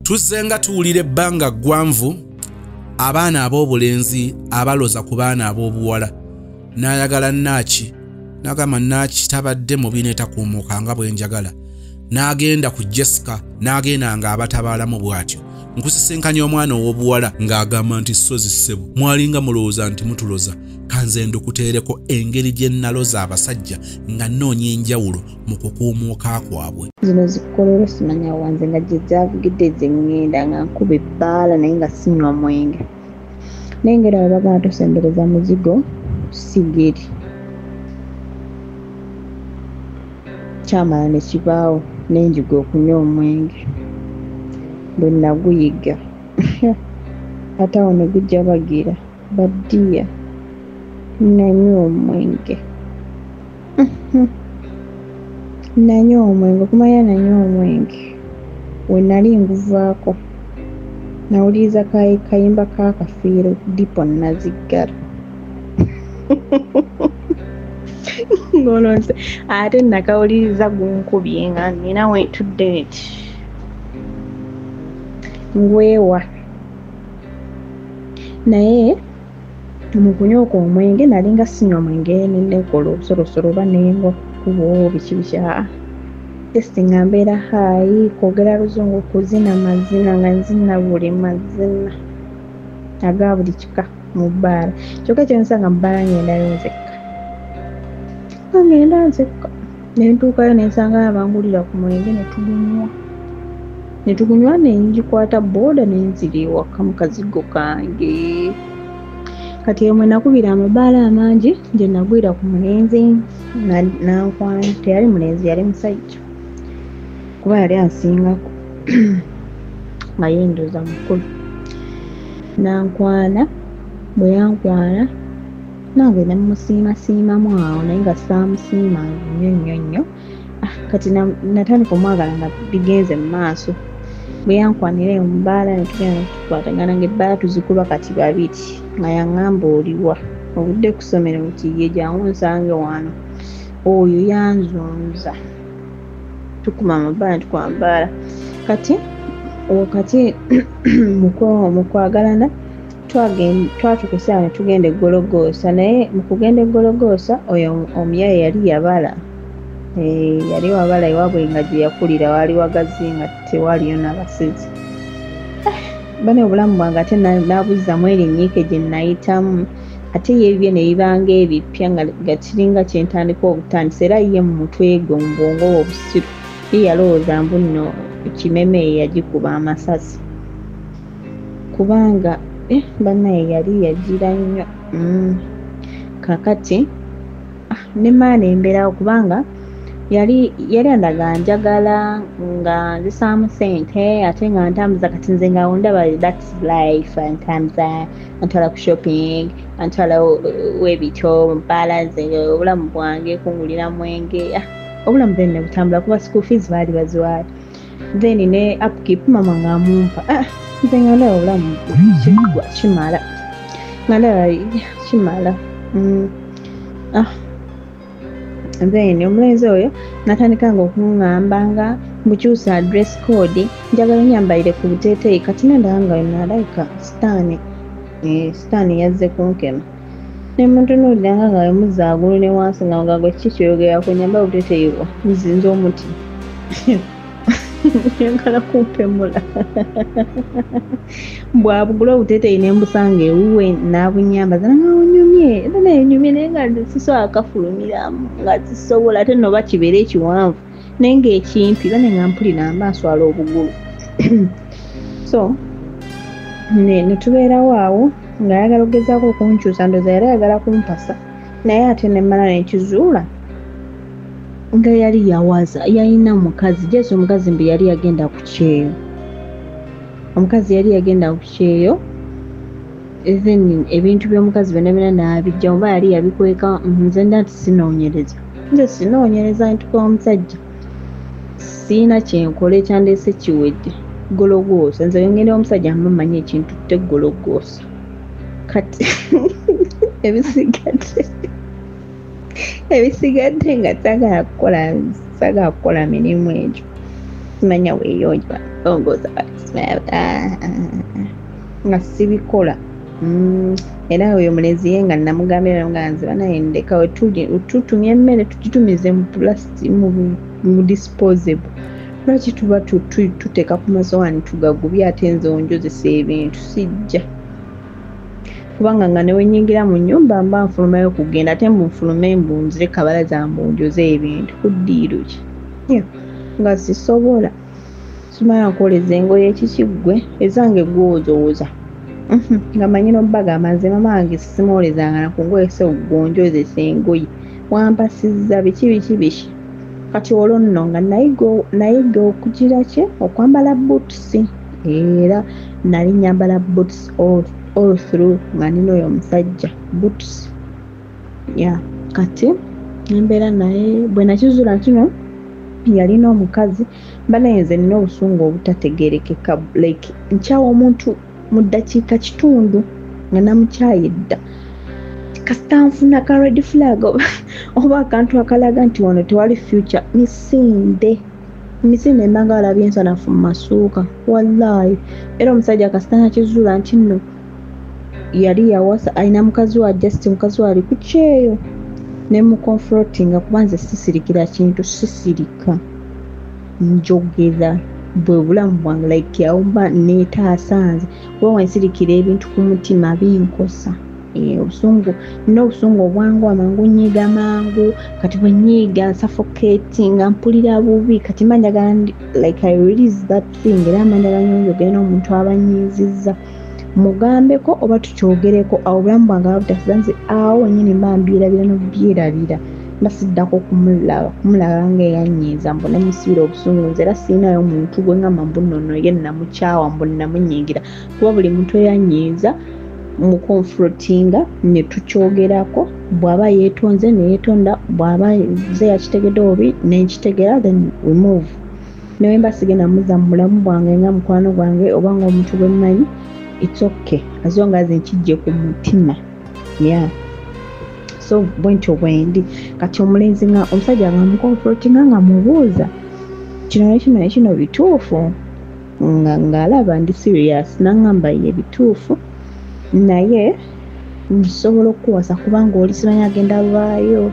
Tuzzenga tuwulira ebbanga ggwanvu abaana ab'obulenzi abaloza ku baana ab'obuwala. N'ayagala Naaki, n'agamba Naaki tabadde mubi n'etakuumuuka nga bwe njagala. N'agenda ku Jessica, n'agenda ng'abatabaalamu bw'atyo. Nkusisinkanya omwana ow'obuwala ng'agamba nti ssozi ssebo, mwalinga mulowooza nti mutuloza, kanze ndukuteereko engeri gye nnaloza abasajja nga nnoonya enjawulo mu kukuumuuka kwabwe. Zino zikololo simanya wanze nga gye zaavugidde ze ŋŋenda nga nkuba ebbaala naye nga sinywa mwenge. Naye ngeri abo bagamba tosembereza muzigo sigiri. Kyamala ne kibaawo ne njiga okunywa omwenge. Bwe naguyiga ate awo ne gujja bagira baddiya nanywa omwenge. Nanywa omwenge okumanya nanywa omwenge we nali nguvaako nawuliriza kayimba ka Kafiiro dipo naziggala. Ng'olonze ate nakawuliriza gunkubye nga nina we ntudde nti ngwewa. Naye mu kunywa okwo omwenge nalinga sinywa mwenge nenekola obusolosolo oba nengwa ku kkubo biki biki aa. Just nga mbeera high, kwogera luzungu, kuzina mazina nga nzina buli mazina aga buli kika mu bbaala. Kyokka kye nsanga mu bbaala ngendayo nzekka. Nga ngenda nzekka ne ntuukayo ne nsangayo abangulira ku mwenge ne tugunywa. Ne tugunywa ne ngikwata bbooda ne nzira ewaka mu kazigo kange. Kati eyo mwe nakubira amabaala amangi gye nagwira ku mulenzi nankwana. Teyali mulenzi yali musajja kuba yali ansingako nga ye ndowooza mukulu. Nankwana, bwe yankwana nange ne mmusiimasiimamu awo naye nga saamusiima nnyo nnyo nnyo. Kati natandika omwagala nga bigenze mu maaso. Bwe yankwanira eyo mu bbaala ne tugenda ne tukwatagana ng'ebbaala tuzikuba kati babiri nga yaŋŋamba oliwa obudde ku ssomero nti ye jangu nsange wano. Oyo yanzunza. Tukuma amabaala tukuba amabaala. Kati wakati mu kwagalana twatuuka essaawa ne tugenda e Gologoosa naye mu kugenda e Gologoosa oyo omuyaye yali yabala. Yali wabala ewaabwe nga gye yakulira waali wagazi nga tewaliyo n'abasizi. Bane obulamu bwange ate nabuzzamu eri ennyiike gye nayitamu ate ye ebibye ne bibanga ebipya nga kiringa kye ntandika obutandisi era ye mu mutwe gwe mu bwongo bwe obusiru ye yalowooza mbu nno kimeme ye yagikuba amasasi kubanga bannaye yali yagira nnyo. Kaakati ne mmaala embeerawo kubanga yali andaga njagala nga nzisaamu ssente ate nga ntambuza kati nze nga ndaba that's life ntambuza antwala ku shopping antwala w'ebityo mu bbaala nze obulamu bwange kungulira mwenge obulamu then ne butambula kuba school fees baali baziwaayo then ne upkeep mama ng'amumpa nze nga ndaba obulamu kiggwa kimala nga ndaba kimala. Then omulenzi oyo natandika nga okuŋŋamba nga mbukyusa dress code njagala onyambalire ku buteeteeyi kati nendaba nga nalabika sitaani yazze kunkema. Ne mutunuulira nga wemuzza waggulu ne wansi nga gwe kiki kyoyogerako nyambala obuteeteeyi bwo nzinze omuti. Njagala kumpemula. Bw'abugula obuteeteeyi ne mbusanga ewuwe n'abunyambaza nga onyumye era naye nyumye naye nga sisobola kafulumiramu nga sisobola ate nno oba kibeere ekiwanvu naye ng'ekimpi bane nga mpulira mba nswala obugulu. So ne tubeerawo awo ng'ayagala okugezaako okunkyusa ndowooza yali ayagala kumpasa naye ate ne mmala ne nkizuula nga yali yawaza yalina mukazi Jesu omukazi mbu yali yagenda ku kyeyo. Omukazi yali yagenda ku kyeyo then ebintu by'omukazi byonna byonna n'abijja oba yali yabikweka nze nda nti sinoonyereza. Nze sinoonyereza ntuka omusajja siina kyenkola ekyandeese kiwedde gologoosa nze ngenda omusajja mba mmanyi ekintu tegologoosa. Kati ebisigadde nga saagala kukola mirimu egyo simanya weeyonja longoosa Nga sibikola. Era oyo omulenzi ye nga namugambira nga nze banaye ndeka tutumye emmere tugitumize mu plastic, mu disposable. Lwaki tuba tuteeka ku masowaani tugagubye ate nze onjozesa ebintu? Sijja, kubanga nga ne wenyingira mu nnyumba mba nfulumayo kugenda, ate mbu nfulume mbu nzire kabalaza mbu njoze ebintu ku ddiiro ki? Nga sisobola. Simanya nkwoleza engoye kiki ggwe ezange gwozooza. Nga manyi n'obbagamba nze mama wange simwolezanga na ku ngoye, so gonjozesa engoye wampasizza biki biki biki. Kati olwo nno nga nayiga okugira ki okwambala boots, era nali nyambala boots all through nga nina oyo omusajja, boots. Yeah, kati embeera naye bwe nakizuula nti no yalina omukazi, banaye nze nina obusungu obutategeerekeka, like nkyawa omuntu mu ddakiika kitundu nga namukyaye dda. Kasita nfuna ka red flag oba akantu akalaga nti wano tewali future, misinde misinde mbanga walabye ensanafu mu masuuka, wallahi. Era omusajja kasita nakizuula nti nno yali yawasa, alina mukazi wa, just mukazi we ali ku kyeyo, ne muconfrontinga, kuba nze sisirikira kintu, sisirika, njogera bwe bulamu bwange. Like awo mba neetaasa nze, kuba wensirikira ebintu ku mutima binkosa. Obusungu, nina obusungu obwangu, amangu nyiiga mangu. Kati bwe nyiiga nsuffocatinga, mpulira bubi. Kati mba njagala like I release that thing, era mba njagala nnyo njogere n'omuntu aba annyiizizza, mugambeko oba tukyogereko. Awo obulamu bwange aba butasiza nze, awo wennyini mba mbyerabira n'obyerabira, mba siddako kumulaba kumulaba nga eyannyiiza mbu ne musibira obusungu. Nze era sirinayo muntu gwe ngamba mbu nno ye namukyawa mbu namunyiigira, kuba buli muntu eyannyiiza muconfrontinga ne tukyogerako. Bw'aba yeetonze ne yeetonda, bw'aba nze yakitegedde obubi ne nkitegera, then we move. Ne bwe mba sigenda muzza mu bulamu bwange nga mukwano gwange oba ng'omuntu gwe mmanyi, it's okay as long as nkijje ku mutima. Yeah, so bwentyo bwendi. Kati omulenzi nga omusajja nga muconfrontinga nga mubuuza kino nekino nekino bituufu, nga ng'alaba ndi serious, naŋŋamba ye bituufu, naye nsobola okukuwasa kubanga oli simanyi agenda vaayo,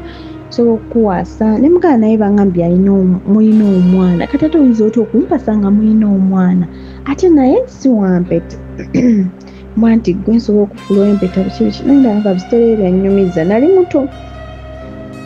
nsobola okukuwasa. Ne mugamba naye baŋŋambye alina mulina omwana, kati ate oyinza otya okumpasa nga mulina omwana, ate naye si wampeta? Mbwa nti gwe nsobola okufuula empeta biki biki. Naye ndaba nga bisitole byannyumiza. Nali muto,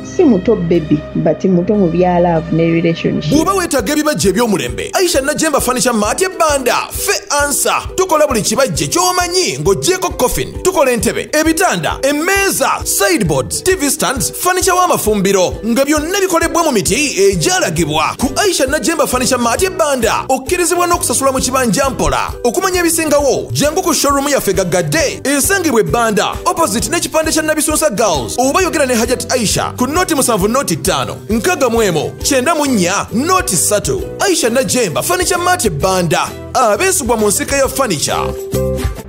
si muto baby, but muto mu bya love ne relationship. Bw'oba weetaaga ebibajje eby'omulembe, Aisha Najemba Furniture Mart ebbanda fe ansa. Tukola buli kibajje ky'omanyi ng'oggyeko coffin. Tukola entebe, ebitanda, emmeeza, sideboards, TV stands, furniture w'amafumbiro, nga byonna bikolebwa mu miti egyalagibwa. Ku Aisha Najemba Furniture Mart ebbanda okkirizibwa n'okusasula mu kibanja mpola. Okumanya ebisingawo, jangu ku showroom yaffe gaggadde esangibwa ebbanda opposite n'ekipande kya Nabisunsa Girls, oba yogera ne Hajat Aisha ku 0 7 0 5 61 94 03. Aisha Najemba Furniture Mart ebbanda, abeesigwa mu nsika ya furniture.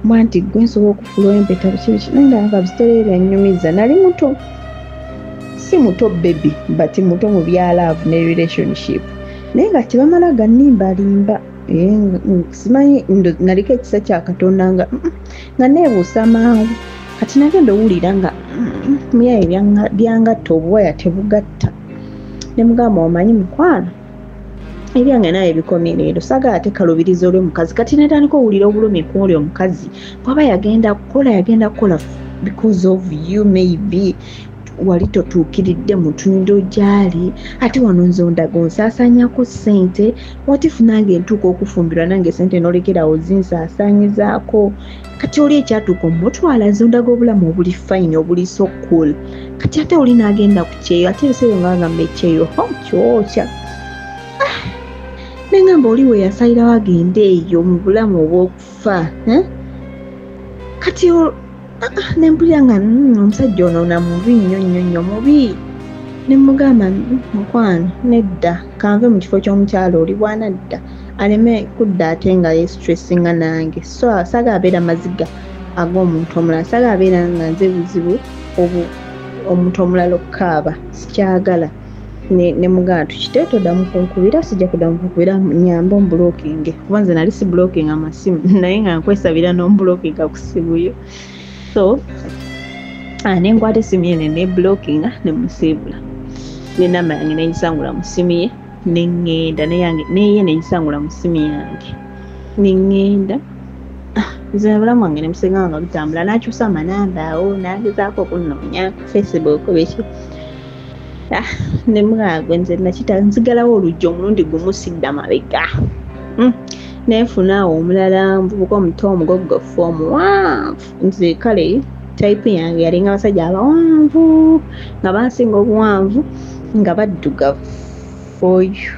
Mbwa nti gwe nsobola okufuula empeta biki biki. Naye ndaba nga bisitole byannyumiza. Nali muto, si muto baby, but muto mu bya love ne relationship, naye nga tebamala gannimbalimba. Simanyi naliko ekisa kya Katonda nga nga neebuusa mangu. Kati nagenda owulira nga muyaye byangatta, obuwaya tebugatta. Ne mugamba, omanyi mukwano, ebyange naye bikomye leero, saagala ate kalubiriza oli omukazi. Kati netandika owulira obulumi ku oli omukazi, bw'aba yagenda kukola, yagenda kukola because of you, maybe wali totuukiridde mutindo gyali, ate wano nze ondaga onsaasaanyako ssente. Watifu nange ntuuka okufumbirwa, nange ssente nolekerawo zinsaasaanyizaako. Kati oli ekyatuuka omutwala, nze ondaga obulamu obuli fine, obuli so cool, kati ate oli n'agenda ku kyeyo, ate ebiseera nga bagamba ekyeyo ho kyokya. Ah, nengamba oli we yasalirawo agende eyo mu bulamu obw'okufa, eh? Kati nempulira nga omusajja ono na mubi nnyo nnyo nnyo mubi. Ne mugamba, mukwano nedda, kanve mu kifo ky'omukyalo oli bwanadda aleme kudda ate nga yestressinga nange, so saagala abeera maziga ag'omuntu omulala, saagala abeera nga nze buzibu obu omuntu omulala okukaaba, sikyagala. Ne mugamba tukite toddamu kunkubira, sijja kuddamu kunkubira, nyamba omblockinge, kuba nze nali si blocking amasimu naye nga nkwesabira n'omblockinga ku ssimu yo. So nenkwata essimu ye ne blockinga ne musiibula, nenamba yange nengisangula mu ssimu ye, neŋŋenda neye nengisangula mu ssimu yange, neŋŋenda. Nze obulamu bwange ne musenga nga butambula, n'akyusa amanamba awo, n'agezaako okunnoonya ku Facebook biki. Ne mugamba nze nakita nzigalawo oluggi omulundi gumu sidda mabega. Nenfuna awo omulala muvubuka omuto omugoggofu omuwanvu. Nze kale type yange yalinga abasajja abawanvu nga bansinga obuwanvu nga baddugavu oyo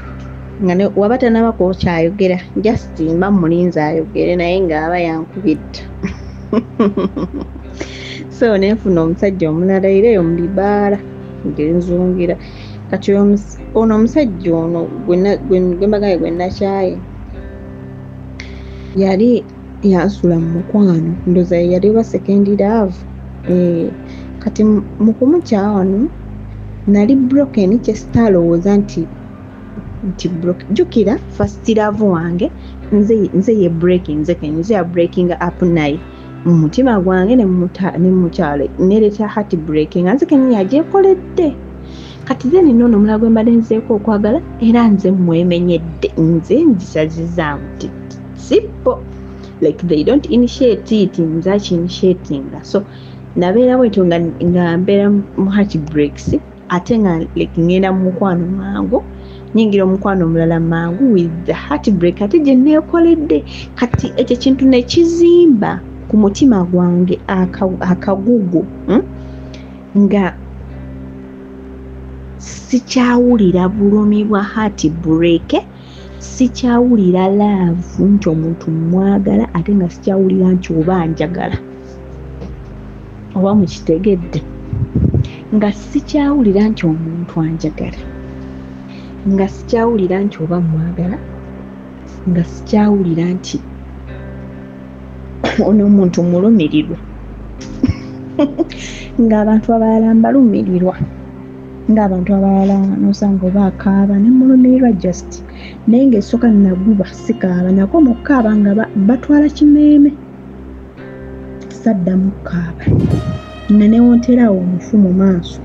nga waba tannabako kyayogera, just mba mulinze ayogere naye ng'aba yankubidde. So nenfuna omusajja omulala era eyo mu bibaala ngenzungira. Kati ono omusajja ono gwe mbagambye gwe nakyaye yali yansula mu mukwano, ndowooza ye yali oba second love. Kati mu kumukyawa wano nali broken, kye sitaalowooza nti jjukira first love wange nze ye breaking, nze kennyini nze ya breaking up naye mu mutima gwange ne mukyalo nereeta heart breaking, nze kennyini agyekoledde. Kati then nno omulala gwe mbadde nzeeko okwagala era nze mwemenyedde, nze ngisazizaamu simple, like they don't initiate it, nze aki-initiatinga. So nabeera bwetyo nga mbeera mu heart breaks, ate nga like ngenda mu mukwano mangu, nyingira omukwano omulala mangu with the heart break ate gye neekoledde. Kati ekyo kintu ne kizimba ku mutima gwange akagugu, nga sikyawulira bulumi bwa heart break, sikyawulira love nti omuntu mwagala, ate nga sikyawulira nti oba njagala, oba mukitegedde, nga sikyawulira nti omuntu anjagala, nga sikyawulira nti oba mwagala, nga sikyawulira nti ono omuntu mulumirirwa, ng'abantu abalala mbalumirirwa, ng'abantu abalala nosanga oba akaaba ne mulumirirwa just, naye ng'esooka naguba sikaaba, nakoma okukaaba nga batwala kimeeme, saddamu kukaaba, nga newonterawo omufu mu maaso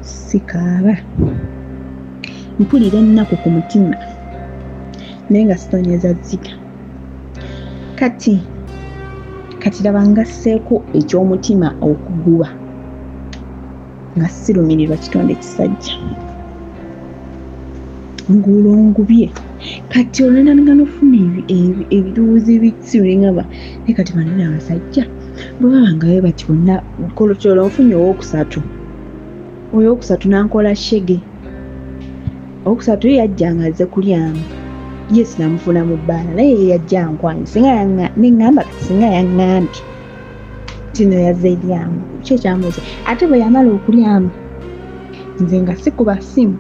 sikaaba, mpulira ennaku ku mutima naye nga sitonyeza zziga. Kati laba ngasseeko eky'omutima okuguba nga sirumirirwa kitonde kisajja, ng'olwongubye. Kati olwendanga n'ofuna ebirowoozo ebisiru ngamba naye kati banene abasajja bwe baba nga bwe bati bonna kolokyolo nfunye owookusatu, oyo owokusatu n'ankola shege. Owokusatu ye yajja nga azze kulyamu, ye sinamufuna mu bbaala naye ye yajja ankwanye, singa neŋŋamba kati singa yaŋŋambye kino yazze eryamu, ki ekyamuleese? Ate bwe yamala okulyamu nze nga sikuba ssimu,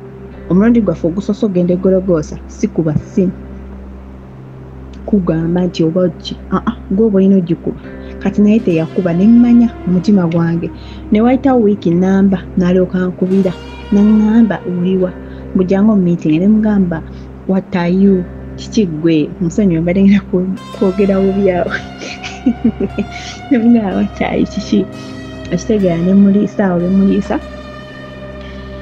omulundi gwaffe ogusoose ogenda e Gologoosa sikuba ssimu kugamba nti oba ki, ggwe oba olina ogikuba. Kati naye teyakuba ne mmanya omutima gwange, ne wayitawo wiiki nnamba n'alyoka ankubira n'aŋŋamba oliwa, mbu jangu mu meeting, ne mugamba what are you, kiki ggwe, musonyiwe mbadde ngenda kwogera bubi awo, ne mugamba what are you, kiki, ekitegeera ne muliisa awo ne muliisa,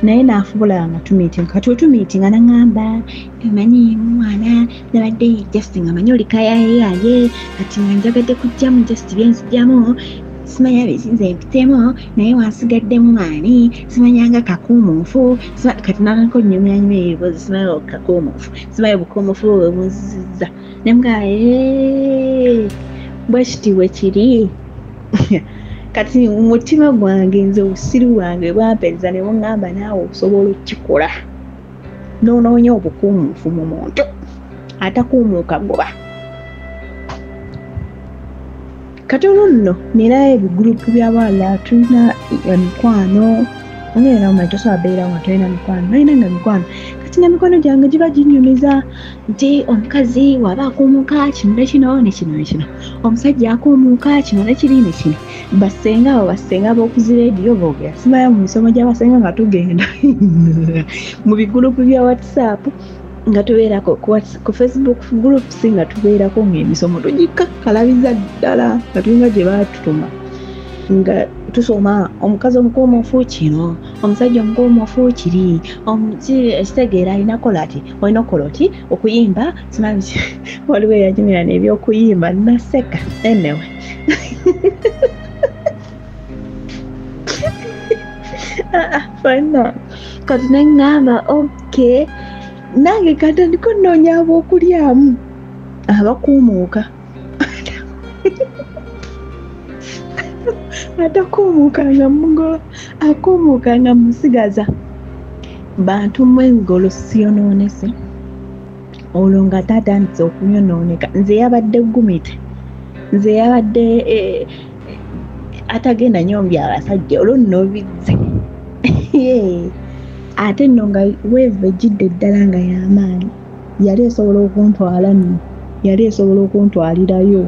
naye n'afubula nga tumiitinga. Kati we tumiitinga n'aŋŋamba omanyi mwana nabadde just nga manyi oli kayayeyaye, kati nga njagadde kuggyamu just bye nzigyamu, simanya bisinze mpitemu naye wansigaddemu maani, simanyanga kakuumuufu, kati n'atandika onnyumyanyumya ebibuuzo, simanyi kakuumuufu, simanyi obukuumuufu bwe bunzizizza, ne mugamba bwe kiti bwe kiri. Kati mutima gwange nze obusiru bwange bwampeereza ne buŋŋamba naawe osobola okkikola, n'onoonya obukuumuufu mu muntu atakuumuuka goba. Kati olwo nno ninayo ebigurupu by'abawala, tulina emikwano, era omanyi tosobola beerawo nga tolina mikwano, nalina nga mikwano. Kati Kati nga mikono gyange giba ginyumiza nti omukazi waba akuumuka kino ne kino ne kino ne kino, omusajja akuumuka kino ne kiri ne kino. Basenga abo basenga b'oku rediyo boogera, simanya mu misomo gy'abasenga nga tugenda mu bigulupu bya WhatsApp nga tubeerako ku Facebook groups nga tubeerako ng'emisomo tugikakalabiza ddala nga tulinga gye baatutuma nga tusoma omukazi omukuumufu kino, omusajja omukuumufu kiri, ekitegeera alina kola ati, olina okukola oti, okuyimba simanyi waliwo eyajumira n'ebyokuyimba naseka. Anyway fana kati neŋŋamba okay, nange katandika nnoonya ab'okulyamu abakuumuuka atakuumuuka nga mugoba, akuumuuka nga musigaza. Bantu mmwe engolo siyonoonese, olwo nga taatandise okunyonooneka. Nze yabadde gumite, nze yabadde atagenda nyombya abasajja, olwo nno bizze ate nno nga weeva ejjidde ddala nga y'amaanyi, yali esobola okuntwala nno, yali esobola okuntwalirayo.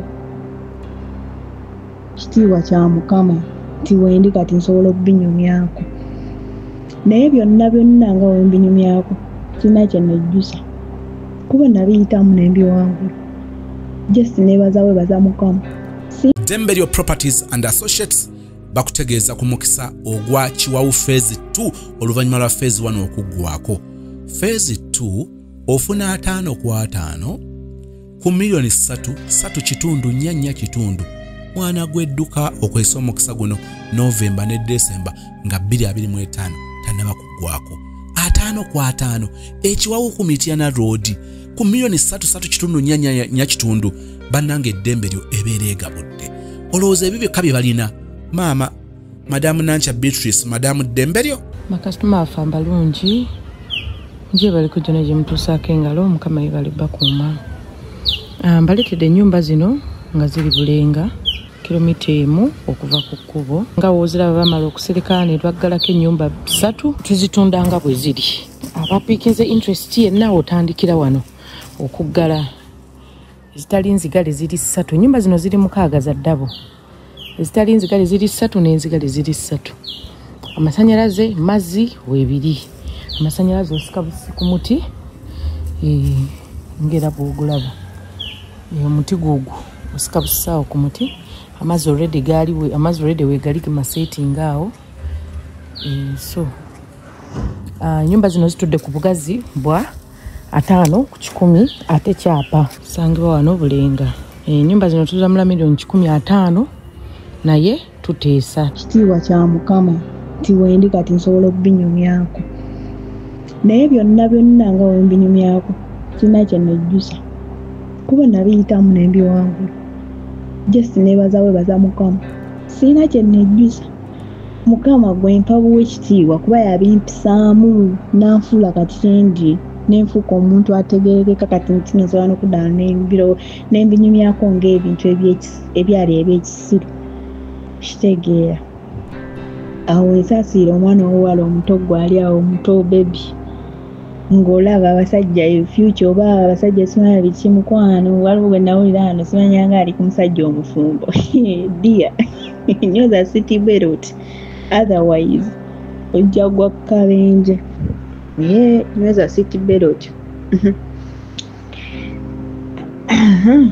Kitiibwa kya Mukama nti wendi kati nsobola okubinyumyako, naye byonna byonna nga wembinyumyako sirina kye nejjusa kuba nabiyitamu ne mbiwangula. Just neebaza webaza Mukama. Ddembe Properties and Associates bakutegeeza ku mukisa ogwa Kiwawu Phase 2 oluvannyuma lwa Phase 1 okuggwako. Phase 2 ofuna 5 ku 5 ku miliyoni 3 3.4 4.5. Mwana gw'edduka okwesa omukisa guno Novemba ne Desemba nga 2025 tannaba kuggwako. 5 ku 5 ekiwawu ku Mityana Road ku miliyoni 3 3.4 4.5. Bannange eddembe lyo ebeera egabudde. Olowooza ebyo byokka bye balina. Maama Madamu Nankya Beatrice, Madamu Ddembe lyo. Makasitoma afe abalungi nje bali kujja gye mutuusaako engalo, Mukama yebale bakuuma. Mbaleetedde ennyumba zino nga ziri Bulenga, kilomita 1 okuva ku kkubo. Nga wooziraba bamala okusereka ne twaggalako ennyumba 3, tuzitunda nga bwe ziri. Abapiikinze interest yenna otandikira wano okuggala. Ezitali nzigale ziri 3. Ennyumba zino ziri 6 za ddabo. Ezitali nzigale ziri 3 n'enzigale ziri 3. Amasannyalaze mazzi weebiri. Amasannyalaze osika busi ku muti, ngera bw'ogulaba. Omuti gwogwo osika busaawo ku muti. Amazzi already gaali, amazzi already weegali ku masetinga awo. So ennyumba zino zitudde ku bugazi bwa 5 ku 100 ate kyapa. Sangibwa wano Bulenga. Ennyumba zino tuzamula miliyoni 150 naye tuteesa. Kitiibwa kya Mukama nti wendi kati nsobola okubinyumyako, naye byonna byonna nga wembinyumyako sirina kye nejjusa kuba nabiyitamu ne mbiwangula. Just neebaza webaza Mukama, sirina kye nejjusa. Mukama gwe mpa buwa ekitiibwa kuba yabimpisaamu n'anfuula kati kyendi, nenfuuka omuntu ategeerekeka kati nti nsobola n'okudda nembinyumyako ng'ebintu ebyali eby'ekisiru. Kitegeera awo ensaasiira omwana ow'obuwala omuto gwali awo omuto bebi, ng'olaba abasajja future oba abasajja simanya biki mukwano. Waliwo gwe nawulira wano simanya nga ali ku musajja omufumbo. Dear, nyoza city belt, otherwise ojja gwa kabenje. Naye nyweza city belt.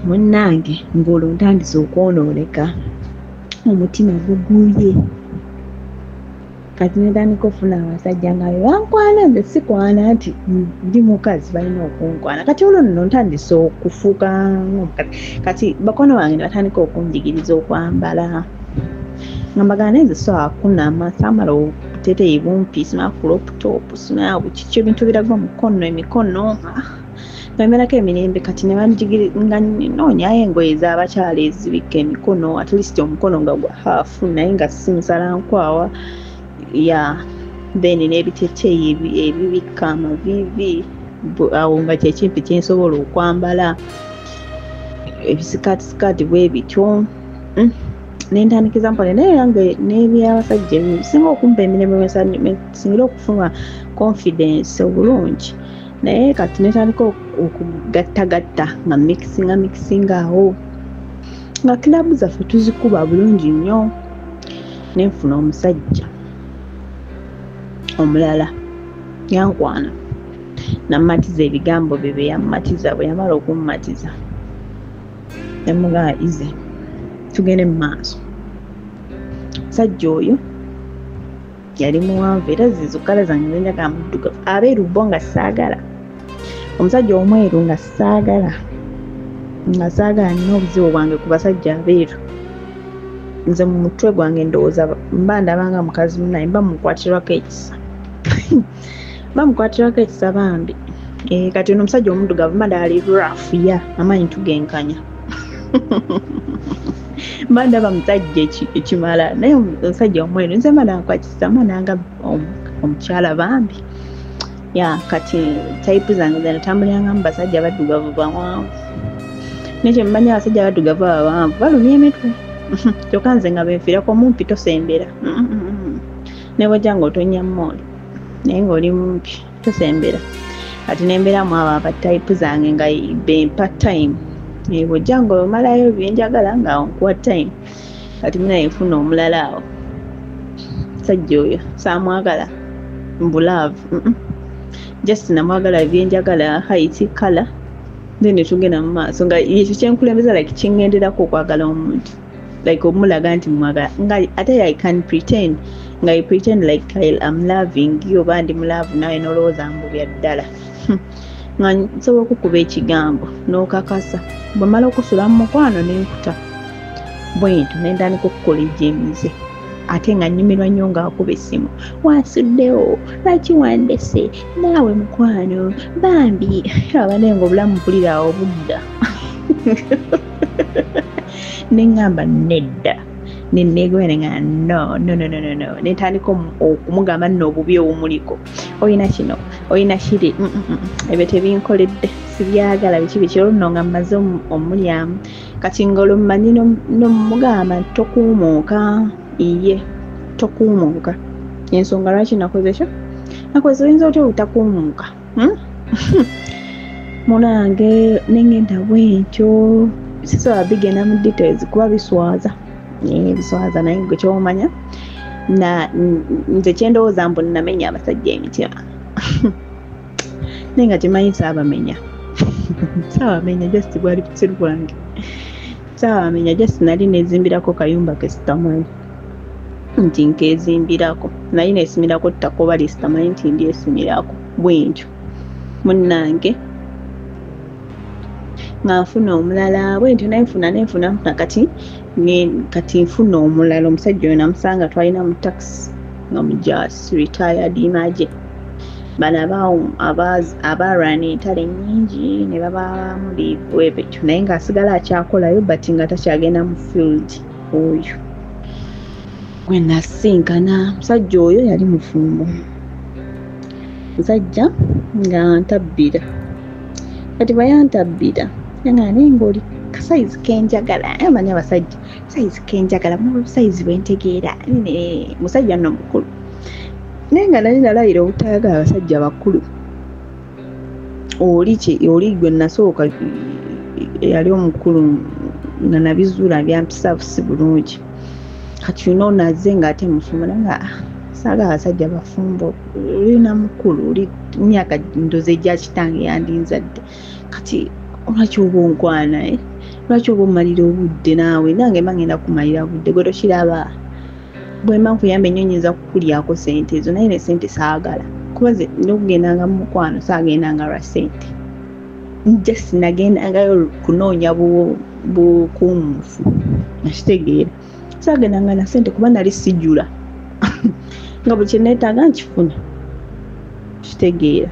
Munnange ng'olwo ntandise okwonooneka, omutima guguye. Kati netandika okufuna abasajja nga be bankwana, nze sikwana nti ndi mukazi balina okunkwana. Kati olwo nno ntandise okufuuka ng'omukazi. Kati bakwano bange ne batandika okunjigiriza okwambala, nga mbagamba naye nze sobola kukunama, saamala obuteeteeyi bumpi, simala crop top, simala bukiki, ebintu biraga omukono emikono nga mmerako emirembe. Kati ne nga nnoonyayo engoye ez'abakyala ezibikka emikono, at least omukono nga gwa haafu naye nga si musalankwawa ya, then n'ebiteeteeyi ebibikka amaviivi awo nga kyekimpi kyensobola okwambala, ebisikaati bwe bityo. Nentandikiza mpola, naye yange n'ebyabasajja ebisinga okumpa emirembe, nsingira okufuna confidence obulungi Naye kati netandika okugattagatta nga mixinga awo, nga kilabu zaffe tuzikuba bulungi nnyo. Nenfuna omusajja omulala yankwana, nammatiza ebigambo bye bye yammatiza. Bwe yamala okummatiza nemugamba ize tugende mu maaso. Omusajja oyo yali muwanvu era zizo kala zange zenjagala muddugavu, abeeru bo nga saagala, omusajja omweru nga saagala, nina obuzibu bwange ku basajja abeeru. Nze mu mutwe gwange ndowooza mba ndabanga mukazi munnaye, mba mukwatirwako ekisa bamukwatirwako ekisa bambi. Kati ono omusajja omuddugavu mba ndaba ali rough, ya amaanyi tugenkanya mba ndaba musajja ekimala. Naye omusajja omweru nze mba nakwatisa, mba nanga omukyala bambi. Ya kati type zange zenatambuliranga mu basajja baddugavu bawanvu, naye kyemmanyi abasajja baddugavu abawanvu balumya emitwe. Kyokka nze nga benfiirako mumpi tosembera, ne bw'ojja ng'otonnya mmooli naye ng'oli mumpi tosembera. Kati nembeeramu abo aba type zange nga bempa time, bw'ojja ng'omalayo byenjagala nga nkuwa time. Kati munaye nfuna omulala awo, musajja oyo saamwagala mbu love, just namwagala byenjagala, height, colour, then netugenda mu maaso. Nga ekyo kyenkulembeza like kingenderako okwagala omuntu, like omulaga nti mwagala, nga ate I can pretend, nga I pretend like I'm loving you oba ndi mu love nawe n'olowooza mbu bya ddala. Nga nsobola okukuba ekigambo n'okakasa. Bwe mmala okusula mu mukwano nenkuta bwentyo nentandika okukola egy'emize, ate nga nnyumirwa nnyo ng'akuba essimu, wansuddewo, lwaki wandese naawe mukwano bambi. Abanaye nga obulamu mpulira awo budda. Neŋŋamba nedda, neneegoya neŋŋamba no no no no no, netandika okumugamba nno obubi obumuliko, olina kino olina kiri, ebyo tebinkoledde, sibyagala biki biki. Olwo nno nga mmaze omulyamu. Kati nga olwo mmanyi nomugamba nti tokuumuuka, iye tokuumuuka. Ensonga lwaki nakoze kyo nakoze, oyinza otya obutakuumuuka? Munange nengenda bwentyo, sisobola bigenda mu details kuba biswaza, biswaza. Naye gwe kyomanya nze kyendowooza mbu namenya abasajja emitima, naye nga kimanyi saabamenya, saabamenya, just bwali busiru bwange, saabamenya. Just nali nezimbirako kayumba ke sitamanyi nti nkezimbirako, nali nesimirako ttaka oba lyesitamanyi nti ndyesimirako bwentyo. Munnange nga nfuna omulala bwentyo, nenfuna nenfuna nfuna. Kati nfuna omulala, omusajja oyo namusanga twalina mu taxi nga mujaasi retired imagine. Bano abalwana entalo ennyingi ne babaamu leave ebyo, naye ng'asigala akyakolayo but nga takyagenda mu field. Oyo gwe nasinkana, musajja oyo yali mufumbo, musajja nga ntabbira. Kati bwe yantabbira nga naye ng'oli kasayizi kenjagala, amanyi abasajja sayizi kenjagala, sayizi bwentegeera, musajja nno mukulu. Naye nga nali nalayira obutayagala abasajja bakulu. Oli gwe nasooka eyali omukulu nga nabizuula byampisa si bulungi. Kati ono nazze ng'ate mufumbo, naye nga saagala abasajja bafumbo, olina mukulu, oli myaka ndoze egya kitange yandinzadde. Kati lwaki oba onkwana, lwaki oba omalira obudde naawe? Nange mba ngenda kumalira budde, gwe tokiraba. Bwe mba nkuyamba ennyo nnyinza kukulyako ssente ezo, naye ne ssente saagala, kuba nze n'okugendanga mu mukwano saagendanga lwa ssente, just nagendangayo kunoonya bukuumufu, nakitegeera. Saagendanga na ssente kuba nali sijula, nga buli kye neetaaga nkifuna, kitegeera.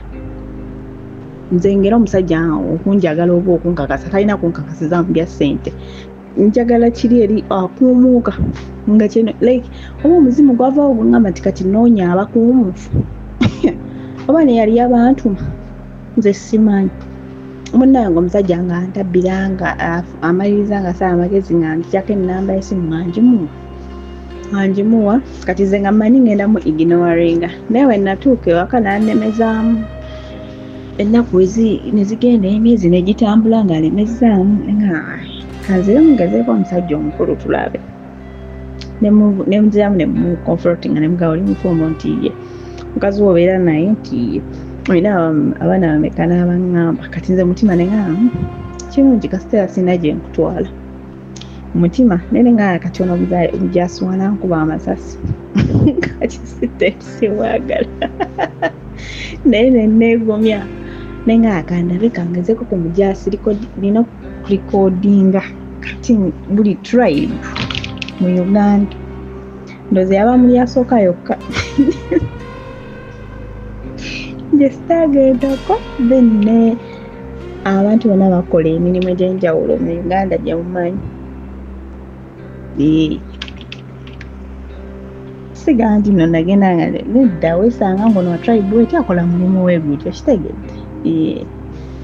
Nze ngera omusajja okunjagala oba okunkakasa talina kunkakasiza mu bya ssente, njagala kiri eri akuumuuka nga kino like oba omuzimu gwavaawo gwengamba nti kati noonya abakuumuufu oba neyali abantuma nze simanyi. Munnange omusajja nga ntabbira nga amaliriza nga saba amagezi nga ngyako ennamba y'essimu nga ngimuwa. Kati nze nga mmanyi ngenda mu ignoringa, naye we natuuka ewaka n'annemezaamu. Ennaku ne zigenda, emyezi ne gitambula ng'alemezzaamu, nga kanziremu ngezeeko omusajja omukulu tulabe. Ne muziramu ne muconfrontinga ne mugamba oli mufumbo nti ye, mukazi wo obeera naye nti ye, olina abaana bameka n'abaŋŋamba. Kati nze mutima ne ŋŋamba kirungi kasita sirina gye nkutwala. Mutima naye nga kati ono omujaasi wanankuba amasasi kati simwagala naye ne neegomya naye nga akandabe kangezeko ku mujaasi nina kulikodinga kati buli tribe mu Uganda ndowooza yaba muli asooka yokka gye sitaagendako. Then ne abantu bonna bakola emirimu egy'enjawulo mu Uganda gye mumanyi. Siga nti nno nagenda nga nedda, weesanga ng'ono wa tribe bw'eti akola mulimu we gutyo, kitegedde.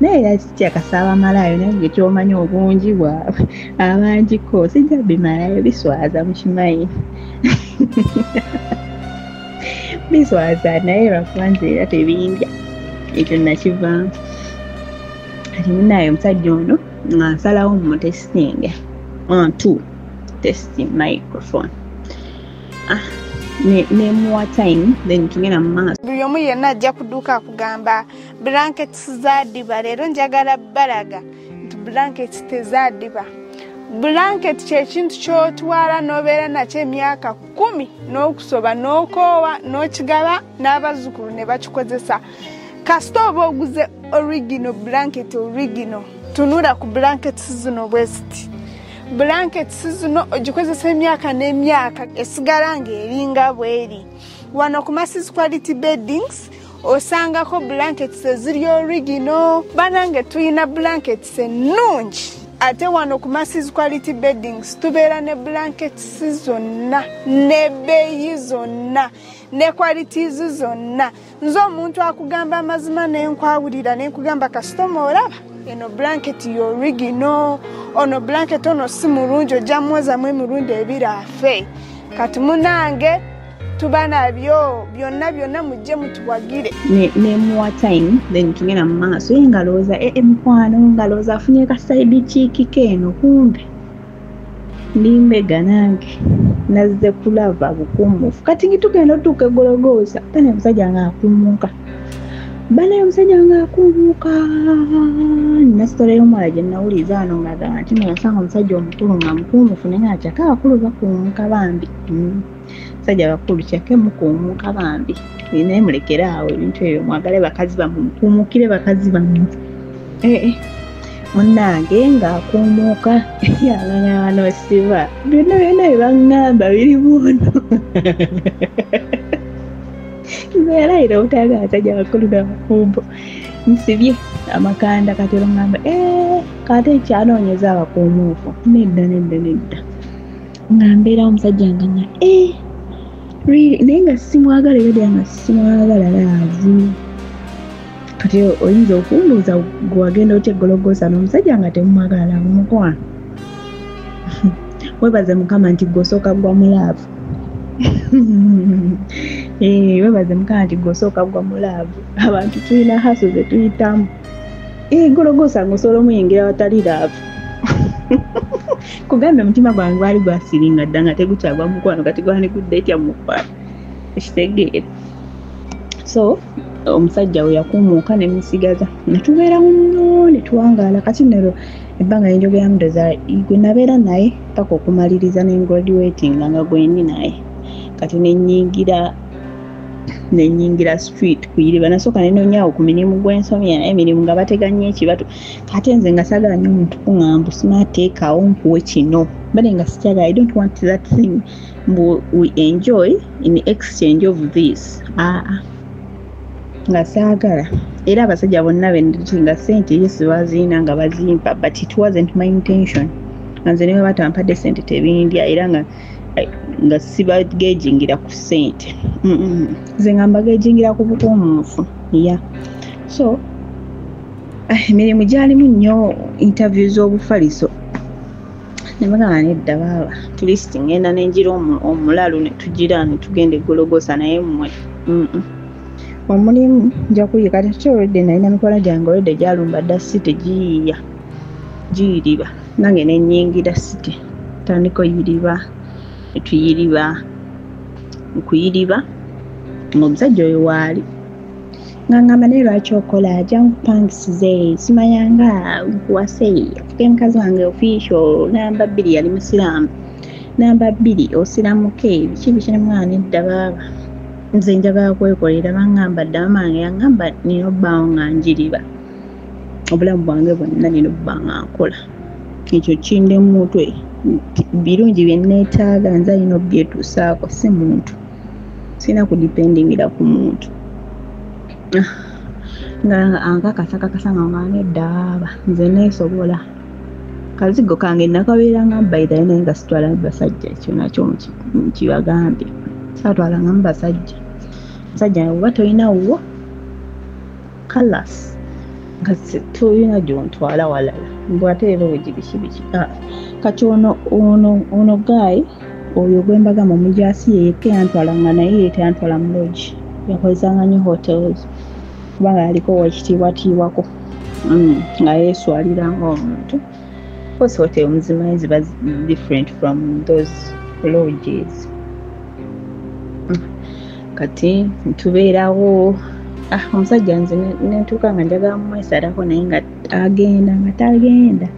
Naye era sikyakasa abamalaayo naye gwe ky'omanyi obungi bwabwe abangiko sijja bimalayo, biswaza mukimanyi biswaza naye lwakuba nze era tebindya, ekyo nakivaamu. Kati munnaye omusajja ono nga nsalawo mmutesitinge, 1 2 test microphone nemuwa time then tugenda mu maaso. Buli omu yenna ajja kudduka akugamba blankets zaadiba, leero njagala balaga nti blankets tezaadiba. Blanket kyekintu ky'otwala n'obeera nakyo emyaka 10 n'okusoba n'okoowa n'okigaba n'abazzukulu ne bakikozesa. Kasita oba oguze original blanket, original, tunula ku blankets zino bwe ziti. Blankets zino ogikozesa emyaka n'emyaka esigala ng'eringa bw'eri. Wano ku Masses Quality Beddings osangako blankets eziri original. Banange tulina blankets ennungi. Ate wano ku Masses Quality Beddings tubeera ne blankets zonna n'ebbeeyi zonna ne qualities zonna. Nze omuntu akugamba amazima nenkwawulira nenkugamba kasitoma olaba eno blanket yo original, ono blanket ono si mulungi ojja mwozamu emirundi ebiri afe. Kati munange tuba nabyo byonna byonna mujje mutuwagire. Nemuwa time then tugenda mu maaso. Ye ngalowooza mukwano ngalowooza afunye ka side chick ke eno, kumbe ndi mbega nange nazze kulaba bukumufu. Kati tugenda otuuka egologoosa bane omusajja ng'akumuuka, bane omusajja ng'akumuuka. Nina sitole y'omuwala gye nawuliza wano ng'agamba nti nno yasanga omusajja omukulu nga mukuumufu, naye nga kyaka abakulu bakuumuka bambi. Basajja bakulu kyake mukuumuka bambi, naye mulekere awo ebintu ebyo, mwagale bakazi bammwe, mukuumukire bakazi bammwe. Munnange ng'akuumuuka yabana siba byonna byonna bye baŋŋamba biri muono. Nze yalayira obutayagala basajja bakulu n'abafumbo, nsibye amakanda. Kati olwo ŋŋamba kate ekyanoonyeza abakuumuufu, nedda nedda nedda. Nga mbeerawo omusajja nga nga really, naye nga simwagala ebedda nga simwagala laavu. Kati oyinza okumbuuza gwe wagenda otya egologoosa n'omusajja nga temumwagala laavu? Mukwano weebaze Mukama nti gwe osooka gwa mu laavu. Weebaze Mukama nti gwe osooka gwa mu laavu. Abantu tulina haso ze tuyitamu. Gologoosa ng'osobola omuyingira watali laavu. Kugambye omutima gwange gwali gwasiringa dda nga tegukyagwa mukwano, kati gwandigudde etya mu mukwano, ekitegeera. So omusajja we yakumuuka ne musigaza ne tubeerawo nnyo ne tuwangaala. Kati nno ebbanga lye njogeramu ndowooza gwe nabeera naye paka okumaliriza ne graduatinga nga gwe ndi naye. Kati ne nnyingira street kuyiriba. Nasooka ne nnoonyaawo ku mirimu gwe nsomye, naye emirimu nga batega nnyo ekibatu. Ate nze nga saagala nnyo omuntu kuŋŋamba simateekawo nkuwe kino, bale nga sikyagala. I don't want that thing mbu we enjoy in exchange of this. Nga saagala. Era abasajja bonna be nga ssente yes baziina nga bazimpa, but it wasn't my intention. Nga nze ne bwe batampadde ssente tebindya, era nga sibagejingira ku ssente. Nze nga mbagejingira ku bukuumuufu. Yeah. So emirimu gyalimu nnyo interview z'obufaliso. Ne bagamba nedda baaba, at least ngenda ne ngira omulalu ne tugira ne tugenda egologoosa naye mmwe. Omulimu nja kuyiika kati ate olwedde nalina mikwano gyange olwedde gyalumba dda city giyiiya giyiriba nange ne nnyingira city ntandika oyiriba ne tuyiriba nkuyiriba ng'omusajja oyo waali nga ngamba naye lwaki okola jangu kupangisize simanyanga nkuwase ofuke mukazi wange official namba 2 yali musiraamu namba 2 osiramuke biki biki ne mwana edda baaba nze njagala kwekolera bangamba dda maama wange yangamba nina obbaawo nga njiriba obulamu bwange bwonna nina obba nga nkola ekyo kindi mu mutwe birungi bye neetaaga nze alina obyetuusaako si muntu sirina kudipendingira ku muntu nga ankakasakakasa nga nga nedda baaba nze neesobola kazigo kange nakabeeranga mbayitayo naye nga sitwala basajja ekyo nakyo nkibagambye saatwalangamu basajja musajja oba tolina wuwo kalas nga tolina gy'ontwala walala mbu ate leero bwegibiki biki kati ono guy oyo gwe mbagamba omujaasi yekka yantwalanga naye ye teyantwala mu lodge yakozesanga nnyo hotels kubanga yaliko owekitiibwatiibwako nga yeeswalira ng'omuntu. Of course hotel muzimanyi ziba different from those lodges. Kati tubeerawo omusajja nze nentuuka nga njagala mumwesalako naye nga agenda nga tagenda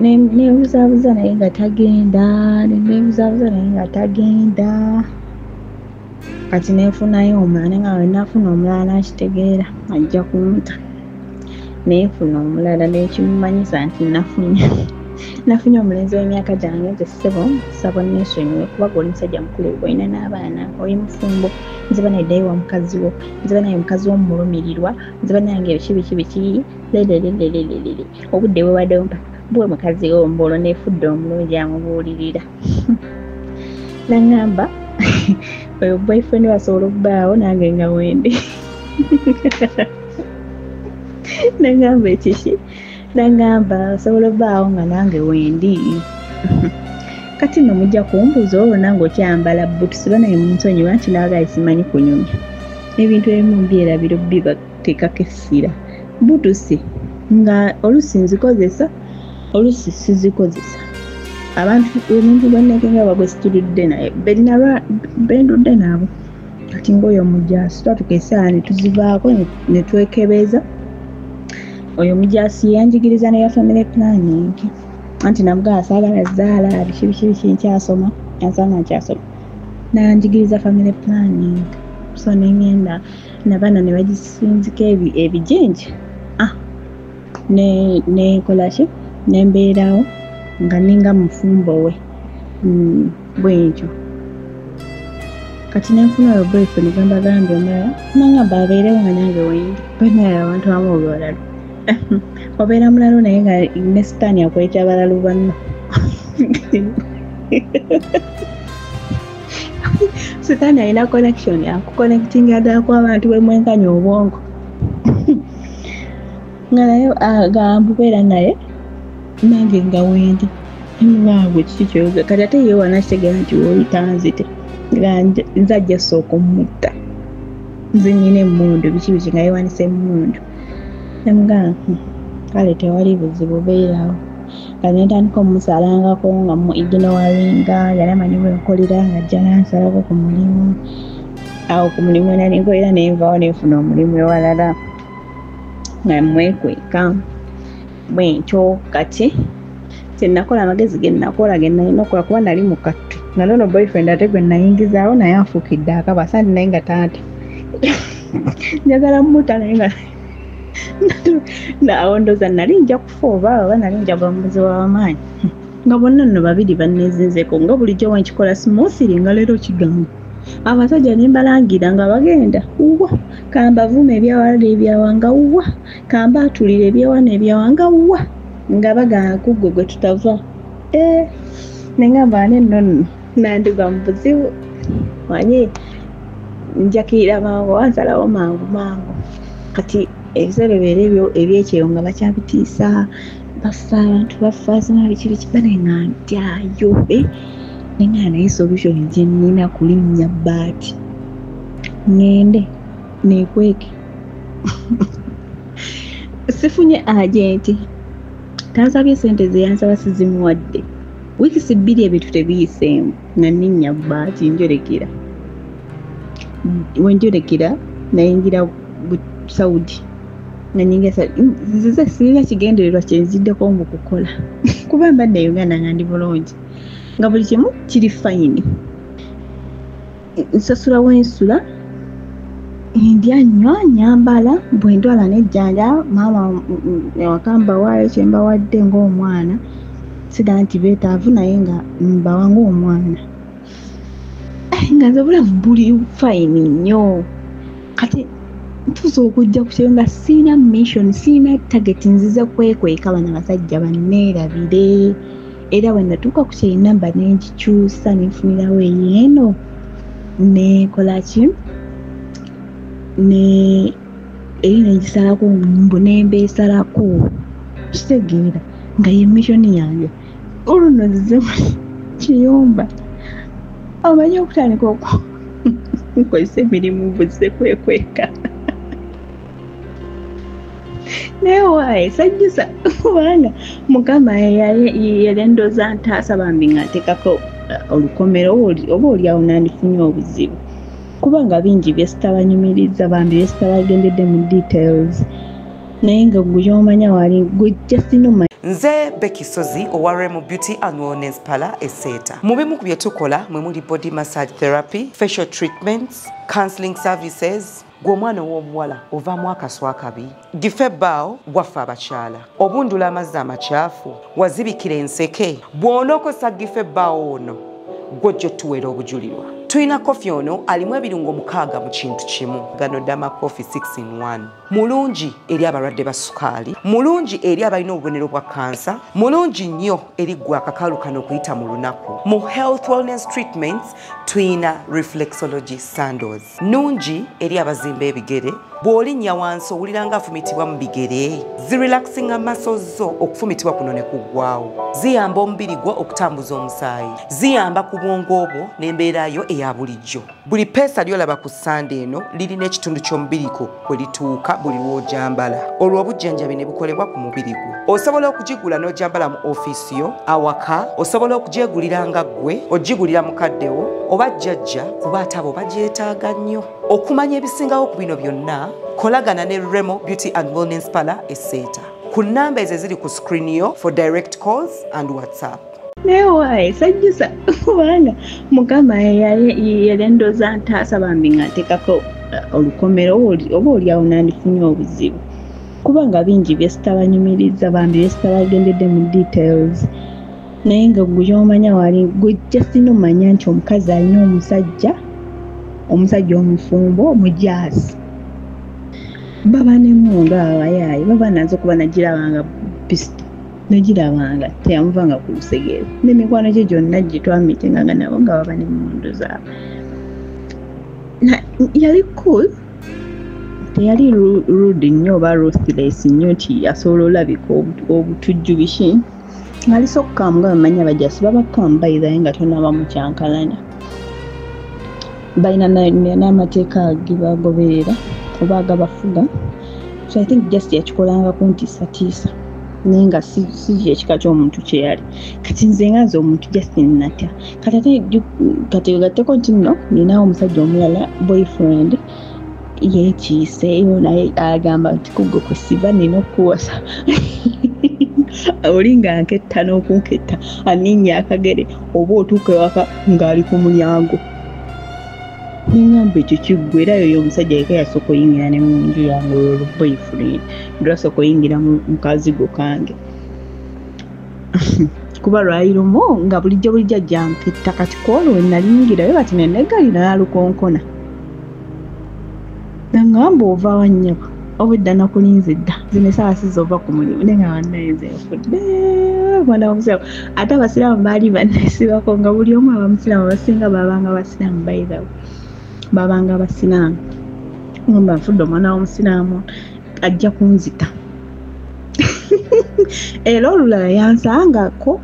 neebuzaabuza naye nga tagenda neebuzaabuza naye nga tagenda kati nenfunayo omulala naye nga bwe nafuna omulala nakitegeera ajja kunta nenfuna omulala nekimumanyisa nti nafunye omulenzi w'emyaka gyange nze ssebo nsaba onneesonyiwe kuba gwe oli musajja mukulu olina n'abaana oli mufumbo nziba neddayo wa mukazi wo nziba naye mukazi wo mmulumirirwa nziba nange biki biki biki lelelelelelele obudde bwebadde mpa bwe mukazi wo mbu olwo neefudde omulungi amubuulirira nangamba oyo boyfriend wasobola okubbaawo nange nga wendi nangamba ekiki nangamba osobola obbaawo nga nange wendi kati nno mujja kumbuuza olwo nange okyambala bbutusi banaye munsonyiwa nti naagaye simanyi kunyumya ebintu ebimu mbyerabira obbibateekako essira bbutusi nga oluusi nzikozesa oluusi sizikozesa abantu omuntu gwennekenga bagwesitulidde naye bendudde nabo kati ng'oyo omujaasi twatuuka essaawa ne tuzivaako ne twekebeza oyo omujaasi yanjigiriza neya family planning anti namugamba saagala zzaala biki biki biki nkyasoma yansanga nkyasoma nanjigiriza family planning so nengenda nabaana ne bagisinzika ebijenje nenkola ki nembeerawo nga ninga mufumbo we bwentyo kati nenfuna oyo boyfriend gambagambye omulala nangamba abeerewo nga nange wendi banaye abantu abamu obalalu obeera mulalu naye nga ne sitaani akweta balalu banno sitaani alina connection akuconnectinga ddala ku abantu bemwenkanya obwongo nga naye agamba obeera naye nange nga wendi emugamba kiki kyoyoga kati ate ye wanakitegeera nti woyitanzite nga nze ajja sooka omutta nze nnyina emmundu biki biki nga yeewanise emmundu nemugamba kale tewali buzibu beerawo nga nentandika omusalangako nga mu ignoringa yali amanyi bwe nkolera nga ajja nansalako ku mulimu awo ku mulimu nali nkolera nenvaawo nenfuna omulimu ewalala nga mwekweka bwentyo kati kyenakola amagezi ge nakola ge nalina okukola kuba nali mu kattu nga nono boyfriend ate gwe nayingizaawo naye anfuukidde akaba asandi naye nga taata njagala mmuta naye nga awo ndowooza nali nja kufa oba nali njagala omubuzi w'amaanyi nga bonna nno babiri banneezinzeeko nga bulijjo wenkikola smoothly nga leero kigamba abasajja ne mbalangira nga bagenda uwa kambavume ebyawala n'ebyawa nga uwa kambaatulira ebyawa n'ebyawa nga uwa nga bagamba ku ggwe gwe tutava nengamba ane nno nno nandigwa mu buzibu manyi njakirira mangu wansalawo mangu mangu kati ebiseera bibeera ebyo ebyekyeyo nga bakyabitiisa bafa abantu bafa sima biki biki bane nga ntyayo nenga naye solution gye nnina kulinnya bbaati ŋŋende Nekweke sifunye agenti, tansabye sente zeyansaba sizimuwadde. Wiiki 2 ebintu tebiyiseemu nga nninnya bbaati njolekera wenjolekera nayingira Saudi nga nyingira nzize sirina kigendererwa kye nziddeko mu kukola kuba mbadde Uganda nga ndi bulungi nga buli kimu kiri fine, nsasula wensula, ndya nnywa nyambala, bwe ndwala nejjanja maama ewaka mbawaayo kye mbawadde ng'omwana, siga nti beetaavu naye nga mbawa ng'omwana, nga nze obulamu buli fine nnyo. Kati ntuusa okujja ku kyeyo nga sirina mission, sirina target, nzize kwekweka bano abasajja banneerabire. Era bwe natuuka ku kyeyo namba ne ngikyusa ne nfunirawo eyeeno nekola ki ne eri negisalako mbu nembeesalako, kitegeera nga ye mission yange. Olwo nno nzize mu kiyumba omanyi okutandika okukozesa emirimu mbuzize kwekweka naye waayi sajjusa kubanga Mukama yali ndooza ntaasa bambi nga nteekako olukomero oba oliawo nandifunye obuzibu kubanga bingi bye sitabanyumiriza bambi bye sitabagendedde mu details, naye nga gwe gy'omanya wali gwe just no. Nze Becky Sozi owa Remo Beauty and Wellness Parlor Eseta. Mu bimu ku bye tukola mwe muli body massage therapy, facial treatments, counseling services. Gwe omwana ow'obuwala ovaamu akaswa akabi, gife ebbaawo gwaffe abakyala, obundula amazzi amakyafu, wazibikira enseke. Bw'onookozesa gife ebbaawo ono gw'ojja otuweera obujulirwa. Tulina kofi ono alimu ebirungo 6 mu kintu kimu. Gano Dama Coffee 6 in 1. Mulungi eri abalwadde ba sukaali, mulungi eri abalina obubonero bwa kansa, mulungi nnyo eri ggwe akakalu kano okuyita mu lunaku. Mu health wellness treatments tulina reflexology sandals. Nnungi eri abazimba ebigere, bw'olinnya wansi owulira nga afumitibwa mu bigere. Zirelaxinga muscles zo okufumitibwa kuno ne kuggwaawo. Ziyamba omubiri gwo okutambuza omusaayi. Ziyamba ku bwongo bwo n'embeera yo eya bulijjo. Buli peesa ly'olaba ku Sande eno lirina ekitundu ky'omubiri gwo kwe lituuka buli lw'ogyambala. Olwo obujjanjabi ne bukolebwa ku mubiri gwo. Osobola okugigula n'ogyambala mu ofiisi yo, awaka, osobola okugyegulira nga ggwe, ogigulira mukaddewo oba jjajja kuba ate abo bagyetaaga nnyo. Okumanya ebisingawo ku bino byonna, kolagana ne Remo Beauty and Wellness Parlor Eseta. Ku nnamba ezo eziri ku screen yo for direct calls and WhatsApp. Naye waayi sajjusa kubanga Mukama yali ndooza ntaasa bambi nga nteekako olukomero oba oliawo nandifunye obuzibu kubanga bingi bye sitabanyumiriza bambi bye sitabagendedde mu details, naye nga gwe gy'omanya wali gwe just nomanya nti omukazi alina omusajja, omusajja omufumbo omujaasi, baba n'emmundu abayaayi baba nazo kuba nagirabanga pisito nagirabanga teyamuvanga ku lusegere n'emikwano gye gyonna gye twamitinganga nabo nga baba n'emmundu zaabwe. Yali cool, teyali rude nnyo oba ruthless nnyo nti asobola olabika obutujju biki, ngali sokkamu nga bamanyi abajasi babakkamu bayirayo nga tonaba mu kyankalanya, balina n'amateeka gebagoberera oba agabafuga. So I think just yakikolanga kuntiisatiisa naye nga si kyekika ky'omuntu kye yali. Kati nze nga nze omuntu just natya. Kati ate kati ogatteko nti nno ninawo omusajja omulala boyfriend yeekiiseeyo naye agamba nti kugwe kwe siva nina okukuwasa oli nga nketta n'okunketta aninnya akagere oba otuuka ewaka ng'ali ku mulyango. Nengamba ekyo kiggwe era yoyo omusajja yekka yasooka oyingira ne mu nju yange olwo boyfriend lwasooka oyingira mu kazigo kange kuba lwali lumu nga bulijjo bulijjo ajja nketta. Kati kwolwo we naliyingirayo bati ne neggalira n'alukonkona nangamba ova wa nnyabo obwedda nakulinze dda zino essaawa si z'ova ku mulimu naye nga bannaye nze nfudde omwana w'omusiraamu. Ate abasiraamu baali banneesibako nga buli omu aba musiraamu, abasinga baabanga basiraamu by the way, babanga basiraamu. Ngamba nfudde omwana w'omusiraamu ajja kunzita. Era olulala yansangako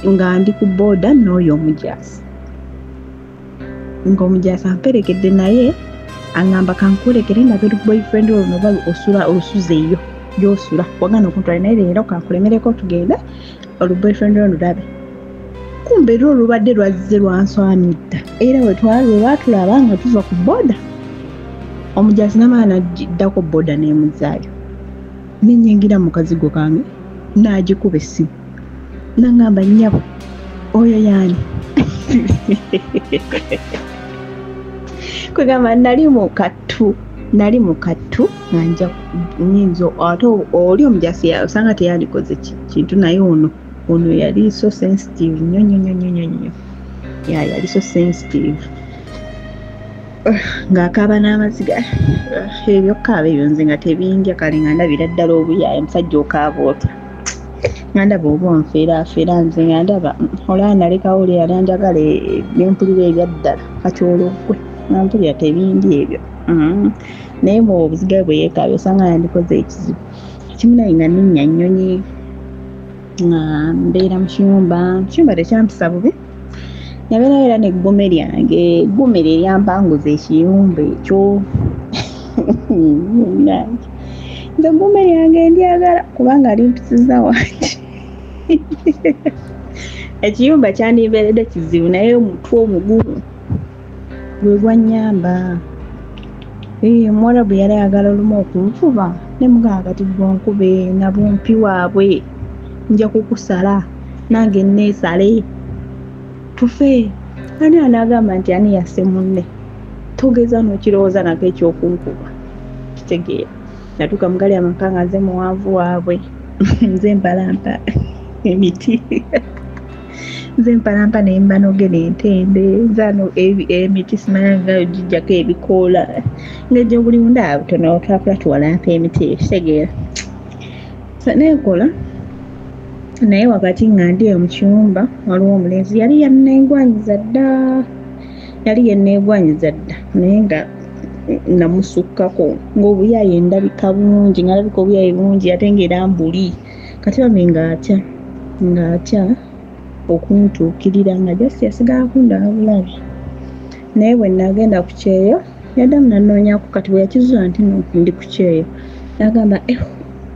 nga ndi ku booda n'oyo omujaasi, ng'omujaasi amperekedde naye Angamba kankulekere ndabe boyfriend olwo oba osula olusuze eyo gy'osula wagana okuntwala naye leero kankulemereko tugende olu boyfriend olwo ndabe. Kumbe lwo lubadde lwazze lwanswamidda era bwe lwatulaba nga tuva ku boda omujaasi n'amala n'agiddako boda n'emuzzaayo ne nnyingira mu kazigo kange n'agikuba essimu n'angamba nnyabo oyo y'ani? Kwegamba nali mu kattu nga nja nnyinza ate oli omujaasi osanga teyandikoze kintu naye ono yali so sensitive nnyo nnyo nnyo nnyo nnyo yali so sensitive ng'akaaba n'amaziga ebyokukaaba ebyo nze nga tebindya kale nga ndabira ddala obuyaaye omusajja okaaba otya nga ndaba oba onfeeraafeera nze nga ndaba olaba nalekawo oli yali anjagala nempulira ebyaddala kati olwo ggwe nga mpulira tebindya ebyo naye mu obuziga bwe yeekaabye osanga yandikoze ekizibu kimu naye nga nninnya nnyonyi nga mbeera mu kiyumba tekyampisa bubi nabeerayo era n'eggume lyange eggume lye lyampanguza ekiyumba ekyo nze eggume lyange ndyagala kubanga limpisiza wangi ekiyumba kyandimbeeredde kizibu naye omutwe omugumu gwe gwannyamba. Omuwala bwe yali ayagala olumu okunkuba ne mugamba kati ggwe onkube nabumpi waabwe nja kukusala nange neesale tufe. Ani anaagamba nti ani yasse munne togeza n'okirowooza nako ekyokunkuba kitegeera. Natuuka mu gali amaka nga nze muwanvu waabwe nze mpalampa emiti nze mpalampa ne mbanogera entende nze ano emiti simanya nga gijjako ebikoola ng'ejjo buli munda butono twakula tuwalampa emiti kitegeera. Neekola naye wakati nga ndi eyo mu kiyumba waliwo omulenzi yali yanneegwanyiza dda naye nga namusukkako ng'obuyaaye ndabika bulungi nga ndabika obuyaaye bulungi ate ng'era mbuli kati bambi ng'atya okuntuukirira nga just yasigala kundaba bulabi. Naye bwe nagenda ku kyeyo yaddamu nannoonyako kati bwe yakizuula nti ndi ku kyeyo n'agamba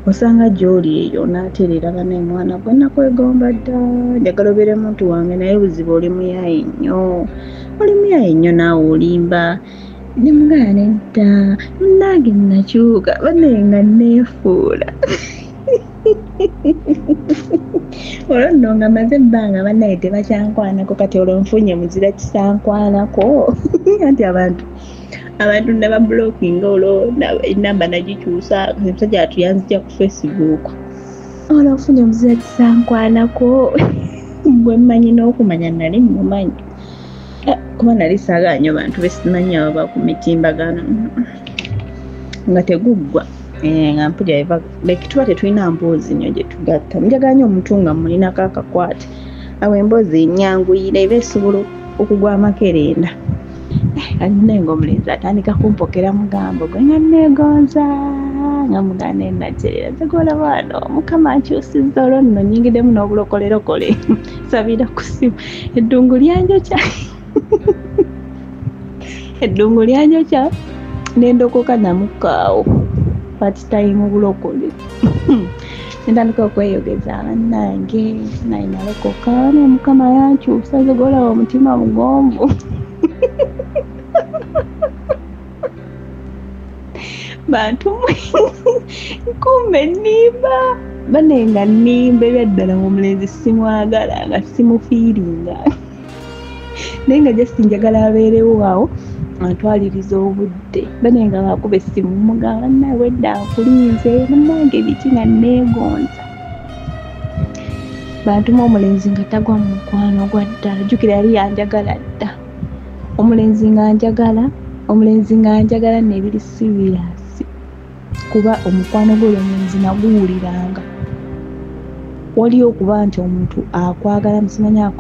osanga gy'oli eyo n'atereera bannaye mwana gwe nakwegomba dda njagala obeere muntu wange naye buzibu oli muyaaye nnyo naawe olimba ne mugamba nedda munnange nakyuka bannaye nga neefuula olwo nno nga maze ebbanga bannaye tebakyankwanako kati olwo nfunye muzira kisankwanako anti abantu nababulokinga olwo enamba nagikyusa omusajja atuyanzija ku Facebook olwo nfunye muzira kisankwanako gwe mmanyi n'okumanya nali mmumanyi kuba nali saagala nnyo bantu besimanyi abo ba ku mitimbagano nga teguggwa nga mpulira like tuba tetulina mboozi nnyo gye tugatta njagala nnyo omuntu nga mulinako akakwate awo emboozi ennyanguyira eba esobola okugwa amakerenda. Naye ng'omulenzi atandika kumpokera mugambo gwe nga neegonza nga muganda ennakyerera nze gw'olaba wano Mukama ankyusizza olwo nno nnyingiddemu n'obulokolerokole sabira ku ssimu eddungu lyanjokya ne ndokoka namukka awo part time bulokole ntandika okweyogeza bannange naye nalokoka ne Mukama yankyusa nze gw'olaba omutima mugonvu. Bantu nkumbe nnimba bannaye nga nnimba ebyaddala ng'omulenzi simwagala nga simufiiringa naye nga just njagala abeerewo awo antwaliriza obudde bannaye nga baakuba essimu mugamba bannaye wedda nkulinze bannange biki nga neegonza. Bantumu omulenzi nga tagwa mu mukwano gwa ddala jjukira yali yanjagala dda omulenzi nga njagala n'ebiri serious kuba omukwano gw'omulenzi naguwuliranga waliyo okuba nti omuntu akwagala simanya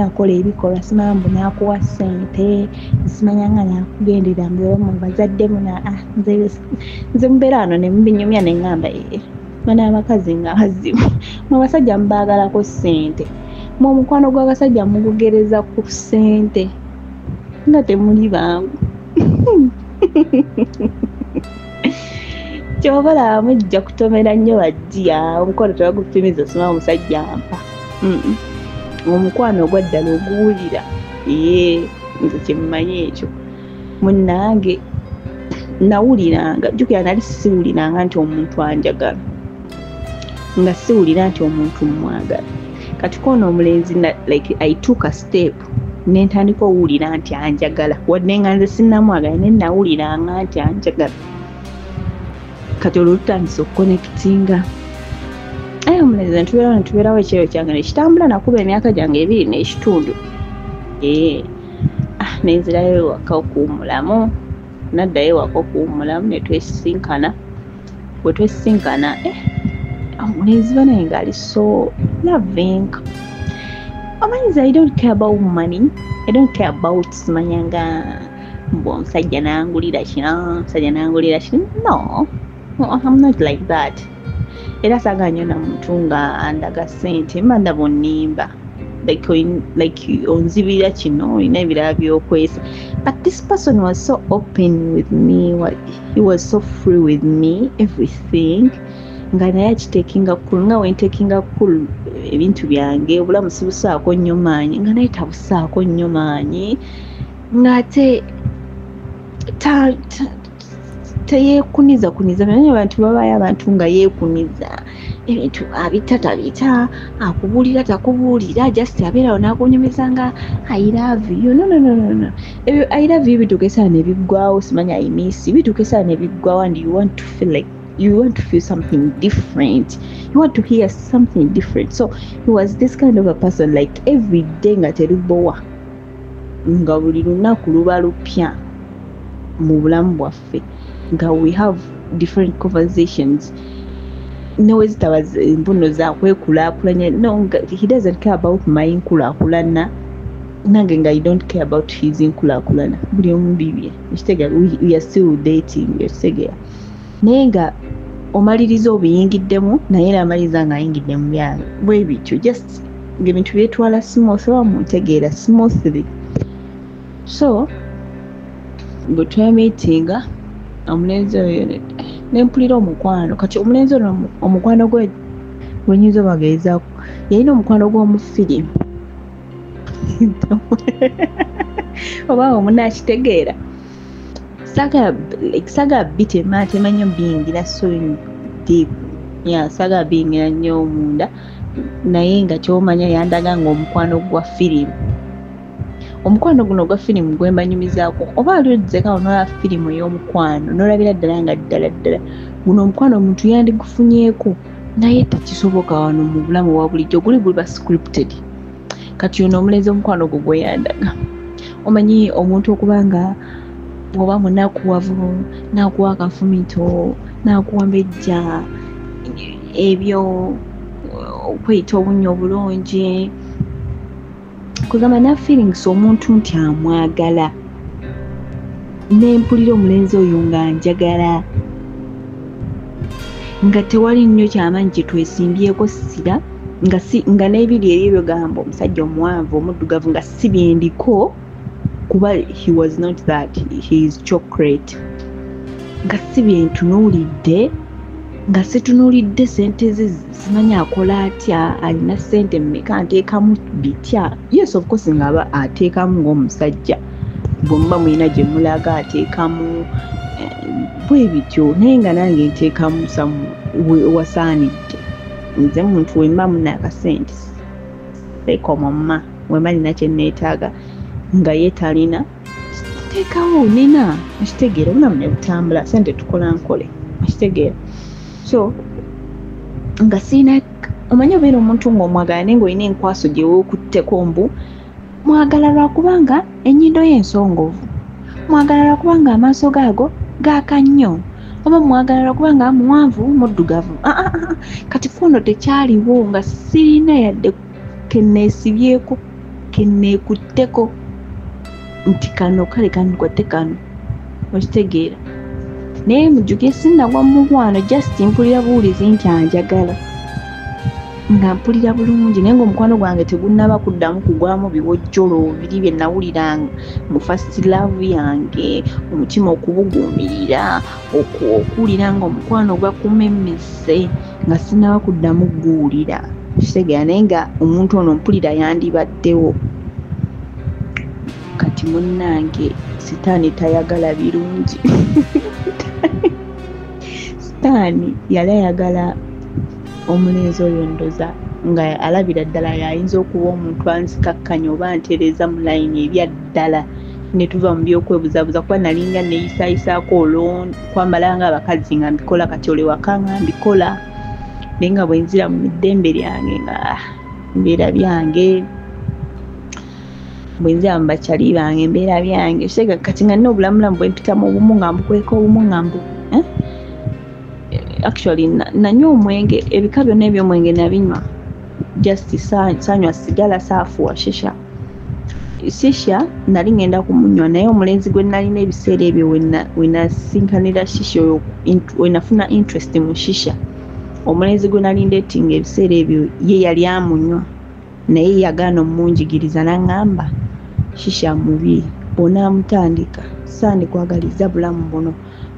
akola ebikolwa simanya mbu n'akuwa ssente simanya nga n'akugendera mu bazadde muna nze mubeera wano ne mubinyumya ne ŋŋamba bano abakazi nga bazibu mwe abasajja mubaagalako ssente mwe omukwano gw'abasajja mugugereza ku ssente nga temuli bangu. Kyobalaba mujja kutomera nnyo bajja omukwano tebagupimiza sima omusajja ampa. Omukwano ogwa ddala oguwulira. Nze kyemmanyi ekyo. Munnange nawuliranga, jjukira nali siwuliranga nti omuntu anjagala, nga siwulira nti omuntu mmwagala. Kati kono omulenzi like I took a step ne ntandika owulira nti anjagala, wadde nga nze sinnamwagala naye nawuliranga nti anjagala. Kati olwo tutandise okuconnectinga. Aye omulenzi netubeerawo ekyeyo kyange nekitambula, nakuba emyaka gyange 2.5. Nenzirayo ewaka okuwummulamu, naddayo ewaka okuwummulamu ne twesisinkana. Bwe twesisinkana omulenzi banaye ng'ali so loving. Omanyi I don't care about money, I don't care about simanya nga mbu omusajja nangulira kino, omusajja nangulira kino. No, I'm not like that. Era saagala nnyo na muntu nga andaga ssente, mba ndaba onnimba. Like onzibira kino, olina ebirala by'okwesa. But this person was so open with me, he was so free with me, everything. Nga naye akiteekinga cool, nga wenteekinga cool ebintu byange, obulamu sibusaako nnyo maanyi, nga naye tabusaako nnyo maanyi, ng'ate teyeekuniza kuniza. Naye abantu babaayo abantu nga yeekuniza ebintu abita tabita, akubuulira takubuulira, just abeerawo n'akunyumiza nga I love you. No, no, no, no, no. Ebyo I love you bituuka essaawa ne biggwawo, simanya I miss you, bituuka essaawa ne biggwawo, and you want to feel like you want to feel something different, you want to hear something different. So he was this kind of a person, like every day nga terubowa, nga buli lunaku luba lupya mu bulamu bwaffe, nga we have different conversations. Newezitaba mbuno za kwekulaakulanya, no, he doesn't care about my nkulaakulana, nange nga I don't care about his nkulaakulana. Buli omu bibye, ekitegeera, we are still dating, ekitegeera. Naye nga omaliriza obiyingiddemu, naye era amaliriza ng'ayingidde mu byange, bwe bityo, just ng'ebintu byetwala smooth, oba muntegeera, smoothly. So bwe twemiitinga omulenzi oyo ne mpulira omukwano. Kati omulenzi ono omukwano gwe gwe nyinza obagezaako, yalina omukwano gw'omu firimu, oba omunaakitegeera. Saagala bitemaatema nnyo biyingira so deep, yeah, saagala biyingira nnyo munda, naye nga ky'omanya yandaga ng'omukwano gwa firimu. Omukwano guno ogwa firimu gwe mbanyumizaako, oba ali ozzekawo n'olaba firimu ey'omukwano n'olabira ddala nga ddala ddala guno omukwano omuntu yandigufunyeeko, naye tekisoboka wano mu bulamu bwa bulijjo, guli guba scripted. Kati ono omulenzi omukwano ogwo gwe yandaga, omanyi omuntu okuba nga bw'oba munakuwavu n'akuwa akafumito n'akuwa mbejja, ebyo okweyita obunnya obulungi, kugamba na feelings omuntu nti amwagala. Ne mpulira omulenzi oyo nga njagala, nga tewali nnyo kyamaanyi kye twesimbyeko ssira, nga si nga n'ebiri eri ebyo gamba omusajja omuwanvu omuddugavu nga si byendiko, kuba he was not that, he is chocolate. Nga si byentunuulidde, nga situnuulidde ssente ze, simanyi akola atya, alina ssente mmeka, nteekamu bitya. Yes, of course ng'aba ateekamu ng'omusajja bwe muba mulina gye mulaga ateekamu bwe bityo, naye nga nange nteekamu some wasaanidde. Nze muntu we mba muna akasente seekomomma, we mba nina kye neetaaga nga ye talina, nteekawo nina, okitegeera, obulamu ne butambula, ssente tukola nkole, okitegeera. So nga siina, omanyi obeera omuntu ng'omwagala naye ng'olina enkwaso gye weekutteko, mbu mwagala lwakubanga ennyindo ye ensongovu, mwagala lwakubanga amaaso gaago gaaka nnyo, oba mwagala lwakubanga muwanvu muddugavu. Kati kuno tekyaliwo, nga sirina yadde kenneesibyeko kenneekutteko nti kano kale kankwate kano, okitegeera. Naye mujjukire sinnagwa mu mukwano, just mpulira buwulizi nti anjagala. Nga mpulira bulungi naye ng'omukwano gwange tegunnaba kuddamu kugwamu biwojjolo biri bye nawuliranga mu first love yange, omutima okubuguumirira, okuwulira nga omukwano gwakumemmese nga sinnaba kuddamu guwulira. Kitegeera naye nga omuntu ono mpulira yandibaddewo. Kati munnange sitaani tayagala birungi. Sitaani yali ayagala omulenzi oyo ndoza nga alabira ddala yayinza okuba omuntu anzikakkanya oba antereeza mu layini ebya ddala ne tuva mu byokwebuzabuza kuba nalinga neeyisaayisaako olwo kwambala nga abakazi nga mbikola kati ole waka nga mbikola naye nga bwe nzira mu ddembe lyange nga mbeera byange bwe nzira mu bakyali bange mbeera byange kati nga nina obulamulamu bwe mpitamu obumu nga mbukweka obumu nga mbu actually nanywa omwenge ebika byonna eby'omwenge nabinywa just sanywa sigala saafuwa shisha shisha nali ngenda kumunywa naye omulenzi gwe nalina ebiseera ebyo wenasinkanira shisha oyo wenafuna interest mu shisha omulenzi gwe nali ndeetinga ebiseera ebyo ye yali amunywa naye yagaana omunjigiriza n'aŋŋamba shisha mubi bw'onaamutandika sandikwagaliza bulamu buno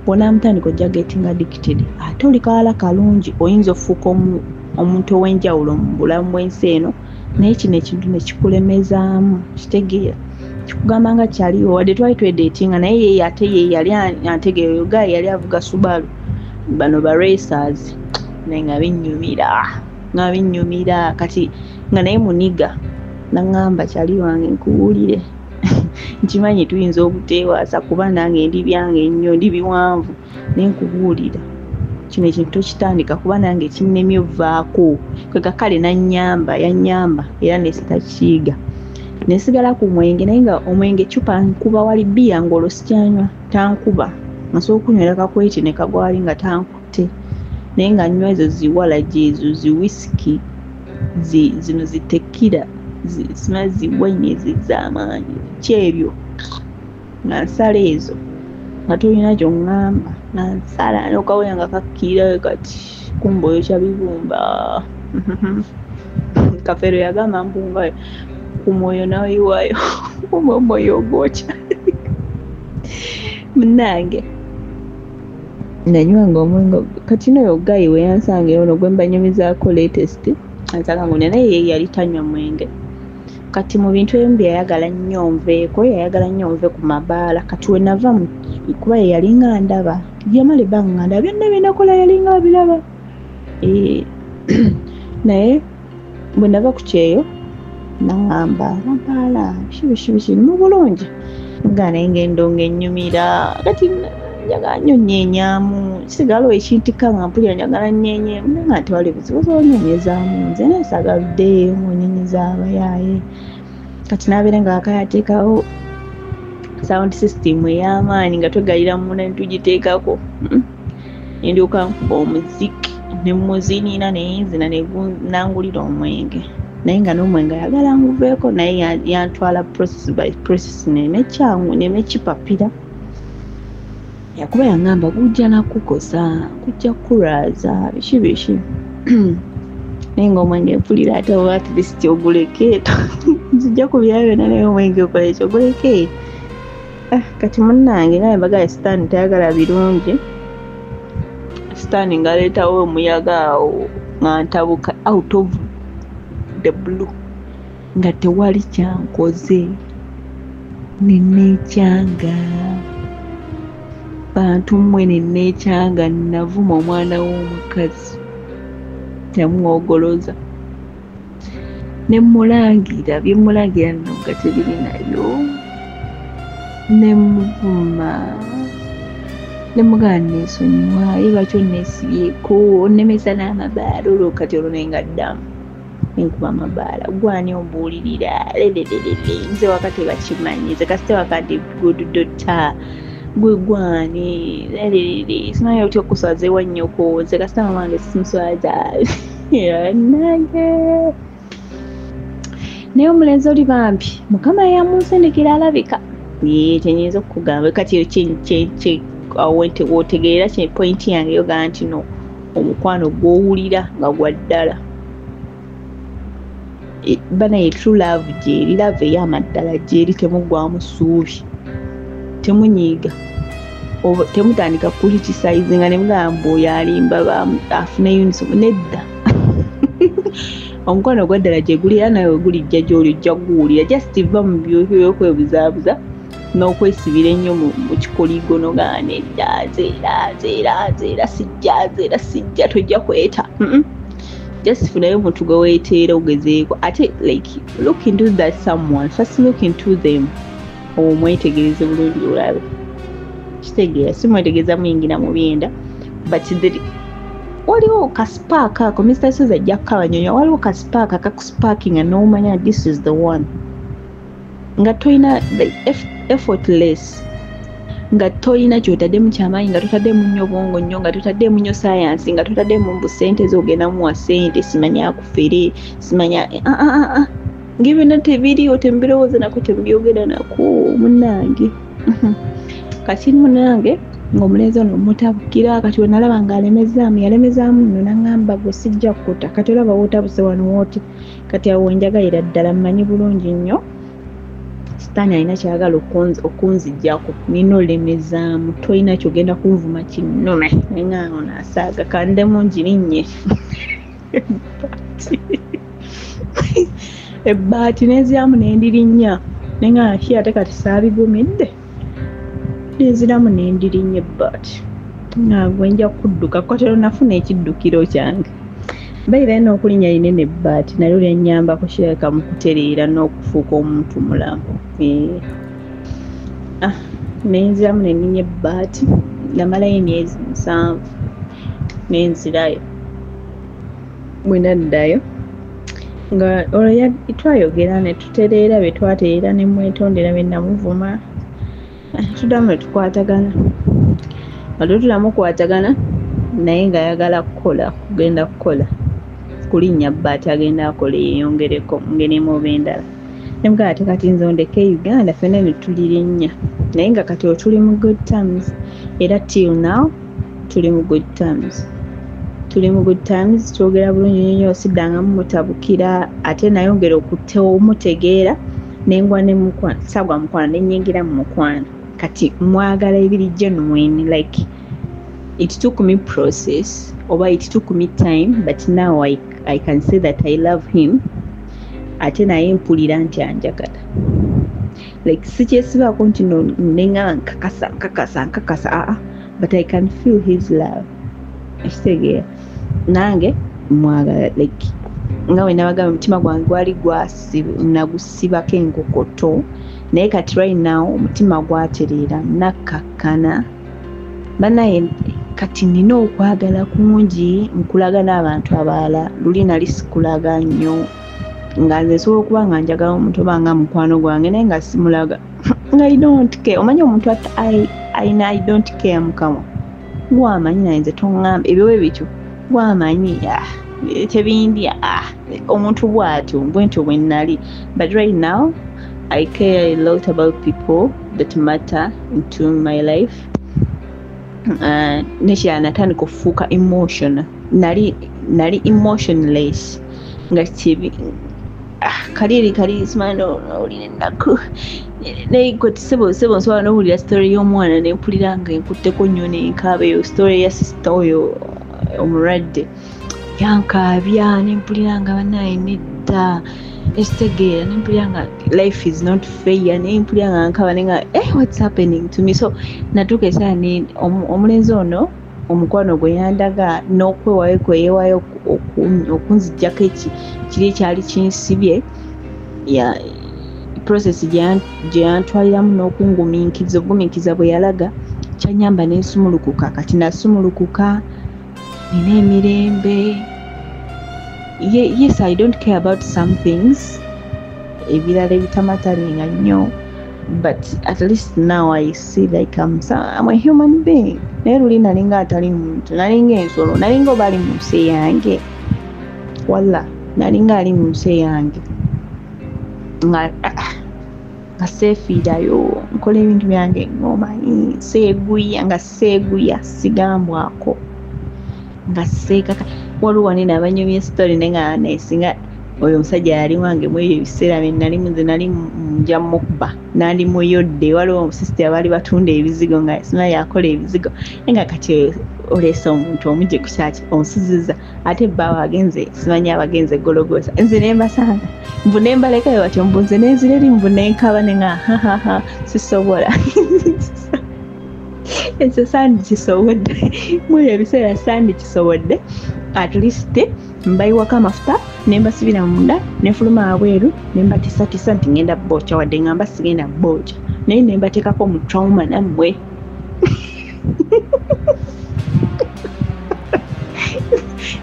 bw'onaamutandika ojja getting addicted ate oli kawala kalungi oyinza ofuuka omuntu ow'enjawulo mu bulamu bw'ensi eno naye kino ekintu ne kikulemezaamu kitegeera kikugamba nga kyaliwo wadde twali twedeetinga naye ye ate ye yali antegeera oyo guy yali avuga Subaru bano ba racers naye nga binyumira kati nga naye muniga naŋŋamba kyali wange nkuwulire nkimanyi tuyinza obuteewaasa kuba nange ndi byange nnyo ndi biwanvu naye nkubuulira kino ekintu tokitandika kuba nange kinnemye ovaako kwega kale nannyamba yannyamba era nesitakiiga nesigala ku mwenge naye nga omwenge cupa nkuba wali bbiya ng'olwo sikyanywa tankuba nsobola okunywera kakweti ne kagwa wali nga tankutte naye nga nnywa ezo ziwalagi ezo zi wisiki zino zitekira simanyi zi wine ezo ez'amaanyi kyebyo nga nsala ezo nga tolina gy'oŋŋamba nga nsala n'okawuya nga kakkirirayo kati kumba oyokya bibumba. Kafeero yagamba mbu nga ku mwoyo n'oyiwayo kumba omwoyo ogwokya. Munnange nanywanga omwenge kati n'oyo guy we yansanga ono gwe mbanyumizaako latest ansanga ngo naye ye yali tanywa mwenge. Kati mu bintu ebimu bye yayagala nnyo nveeko yayagala nnyo nve ku mabaala kati we nava kuba ye yalinga ndaba yamala ebbanga nga ndaba byonna bye nakola yalinga abiraba naye bwe nava ku kyeyo naŋŋamba mabaala biki biki biki mu bulungi nga naye ng'endongo ennyumira kati njagala nnyo nnyeenyaamu kisigala ekintikka nga mpulira njagala nnyeenyeemu naye nga tewali buzibu osobola onnyenyezaamu nze naye saagaluddeyo ng'onnyenyeza abayaaye kati n'abeera nga akayateekawo sound system ey'amaanyi nga twegalira munda ne tugiteekako ne ndyoka nkuba omuziki ne mmuzinira ne nzina ne nangulira omwenge naye nga n'omwenge ayagala nguveeko naye yantwala process by process neme kyangu neme kipapira yakuba yaŋŋamba gujja nakukosa kujja kukulwaza biki biki naye ng'omwenge mpulira ate oba at least oguleke nzijja kubira byonna naye omwenge okola ekyo oguleke. Kati munnange nga embaga ya sitaani tayagala birungi sitaani ng'aleetawo omuyaga awo nga ntabuka out of the blue nga tewali kyankoze neneekyanga bantu mmwe neneekyanga navuma omwana w'omukazi namwogoloza ne mmulangira bye mmulangira nno nga tebiri nayo ne muvuma ne mugamba neesonyiwa ye lwaki onneesibyeko onnemesa n'amabaala olwo kati olwo naye nga ddamu nenkuba amabaala gwani ombuulirira lelelelele nze waka tebakimanyi nze kasite waka ndi good daughter gwe gwani lelelele simanyi otya okuswaza ewa nnyoko nze kasite mama wange simuswaza nange naye omulenzi oli bambi mukama yamunsindikira alabika kyenyinza okukugamba kati wotegeera pointi yange yogaa nti no omukwano gw'owulira nga gwa ddala. Banaye true love gyeri, love ey'amaddala gyeri, temuggwamu ssuubi, temunyiiga, temutandika criticizinga ne mugamba oyo alimba afune uniform. Nedda, omukwano gwa ddala gye guli, era nawe gulijja gy'oli, ojja guwulira. Just va mu byokwebuzaabuza n'okwesibira ennyo mu kikoligo nogaa nedda, nze era nze era nze era sijja, nze era sijja, tojja kweta. Just funayo omuntu gwe weeteera ogezeeko. Ate like look into that someone first, look into them, omwetegereze bulungi olabe. Kitegeera si mwetegereza muyingira mu byenda, but waliwo kaspark ako. Mr Sozi ajja kukabanyonyola. Waliwo kaspark akakusparkinga n'omanya this is the one, nga toyina effortless, nga toyina kyotaddemu kyamaanyi, nga totaddemu nnyo bwongo nnyo, nga totaddemu nnyo sayansi, nga totaddemu mbu sente zogenda muwa sente, simanya akufere, simanya ah, ah, ah, nga byonna tebiriwo, temubirowooza nako, temubyogera nako. Munnange, kati munnange, ng'omulenzi ono mutabukira. Kati wenalaba ng'alemezaamu, yalemezaamu nno, naŋŋamba gwe sijja kkuta. Kati olaba wootabuse wano wooti. Kati awo wenjagalira ddala, mmanyi bulungi nnyo sitaani alina kyagala okunzijjako, nina olemezaamu. Tolina kyogenda kunvuma kinnume, naye ono asaaga kandemu ngirinnye ebbaati, nenziramu nendirinnya, nenga ki ate kati saabigumidde, nenziramu nendirinnya ebbaati nga gwe nja kudduka. Kotero nafuna ekiddukiro kyange baira n'okulinnya linene ebbaati, nalyo lyannyambako kirabika mu kutereera n'okufuuka omuntu mulamu. Ah, nenziramu nenninya ebbaati, namalayo emyezi 7 nenzirayo. Bwe naddayo nga olwo twayogera ne tutereera, bye twatereera, ne mwetondera bye namuvuma, tuddamu ne tukwatagana. Nga tutulamu kukwatagana, naye ng'ayagala kukola, kugenda kukola kulinnya bbaati, agenda akola yeeyongereko mu ngeri emu oba endala. Nemugamba ate kati nze ondeke e Uganda ffenna ne tulirinnya, naye nga kati olwo tuli mu good terms, era till now tuli mu good terms, tuli mu good terms, twogera bulungi nnyo, siddangamu mutabukira. Ate nayongera okumutegeera, nengwa ne mukwano, saagwa mukwano, ne nnyingira mu mukwano. Kati mwagala ebiri genuine. Like it took me process oba it took me time, but now I can say that I love him. Ate naye mpulira nti anjagala. Like sikyesibaako nti no nenga nkakasa nkakasa nkakasa, aa, but I can feel his love. Ekitegeera nange mwagala. Like nga bwe nabagamba, omutima gwange gwali nagusibako enkokoto, naye kati right now omutima gwatereera, nakkakkana. Banaye kati nina okwagala kungi, nkulaga n'abantu abalala. Luli nali sikulaga nnyo, nga nze nsobola okuba nga njagala omuntu oba nga mukwano gwange, naye nga simulaga, nga I don't care. Omanyi omuntu ayina "I don't care" mukamwa, gwamanyi naye nze toŋŋamba ebyo bwe bityo, gwamanyi, ah, tebindya. Ah, omuntu bw'atyo, bwe ntyo bwe nnali. But right now I care a lot about people that matter into my life. Nekirala natandika okufuuka emotional. Nali emotionless, nga kibi, ah, kali eri kali simanyi olina ennaku, naye kati sebo sebo nsobola n'owulira story y'omwana nempulira nga enkutteko nnyo nenkaaba. Eyo story ya sister oyo omulwadde yankaabya, nempulira nga banaye nedda, ekitegeera, nempulira nga life is not fair, nempulira nga nkaaba, nenga eh, what's happening to me? So natuuka esaala omulenzi ono omukwano gwe yandaga n'okwewaayo kwe yeewaayo okunzijjako kiri ekyali kinsibye, ya process gye yantwaliramu n'okungumiikiriza, obugumiikiriza bwe yalaga, kyanyamba nensumulukuka. Kati nasumulukuka, nina emirembe. Yes, I don't care about some things ebirala ebitamatteringa nnyo, but at least now I see like I'm a human being. Naye luli nalinga atali muntu, nalinga ensolo, nalinga oba ali mu nsi yange. Walla nalinga ali mu nsi yange, nga ah, nga seefiirayo, nkola ebintu byange ngomanyi seeguya, nga seeguya, sigambwako, nga seekaka. Waliwo wanene abanyumya story, naye nga nesinga Oyo omusajja yali wange mu ebyo ebiseera bye nali nze nali nja mukuba, nali muyodde. Waliwo omusisita abaali batunda ebizigo nga sima yakola ebizigo, naye nga kati oleese omuntu omugye ku kyaki onsuziza, ate bbaawe agenze simanyi abagenze gologosa. Nze ne mbasanga mbu ne mbalekayo batyo, mbu nze nenzira eri mbu nenkaba ne nga hahaha sisobola ekyo sandikisobodde mu ebyo ebiseera sandikisobodde. At least mbayiwako amafuta ne mbasibira munda ne nfuluma wabweru ne mbatisatisa nti ngenda bookya, wadde nga mba sigenda bookya, naye ne mbateekako mu trauma nammwe.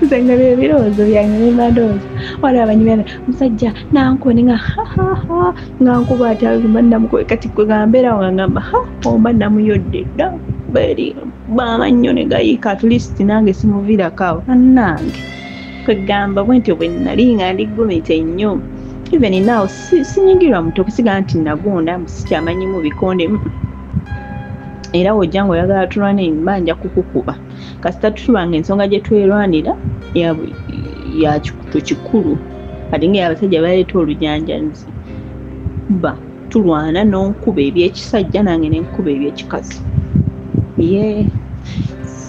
Nze nga bye birowoozo byange ne mba ndowooza waliwo abanyumya omusajja nankuba ne nga hahaha nga nkuba ati mba namukuba kati gwe nga mbeerawo nga ngamba ha oba namuyodde dda beri bamannyo ne gayiika, at least nange simuviirako awo bannange. Kwegamba bwentyo bwe nali nga ndi gumite nnyo. Even now sinyigirwa muto kusiga nti nagonda sikyamanyimu bikonde, era wojja ng'oyagala tulwane mba nja kukukuba kasita tutuba nga ensonga gye twerwanira ya kikutu kikulu. Kati nga abasajja baleeta olujanjanzi ba tulwana n'onkuba ebyekisajja nange nenkuba ebyekikazi. Ye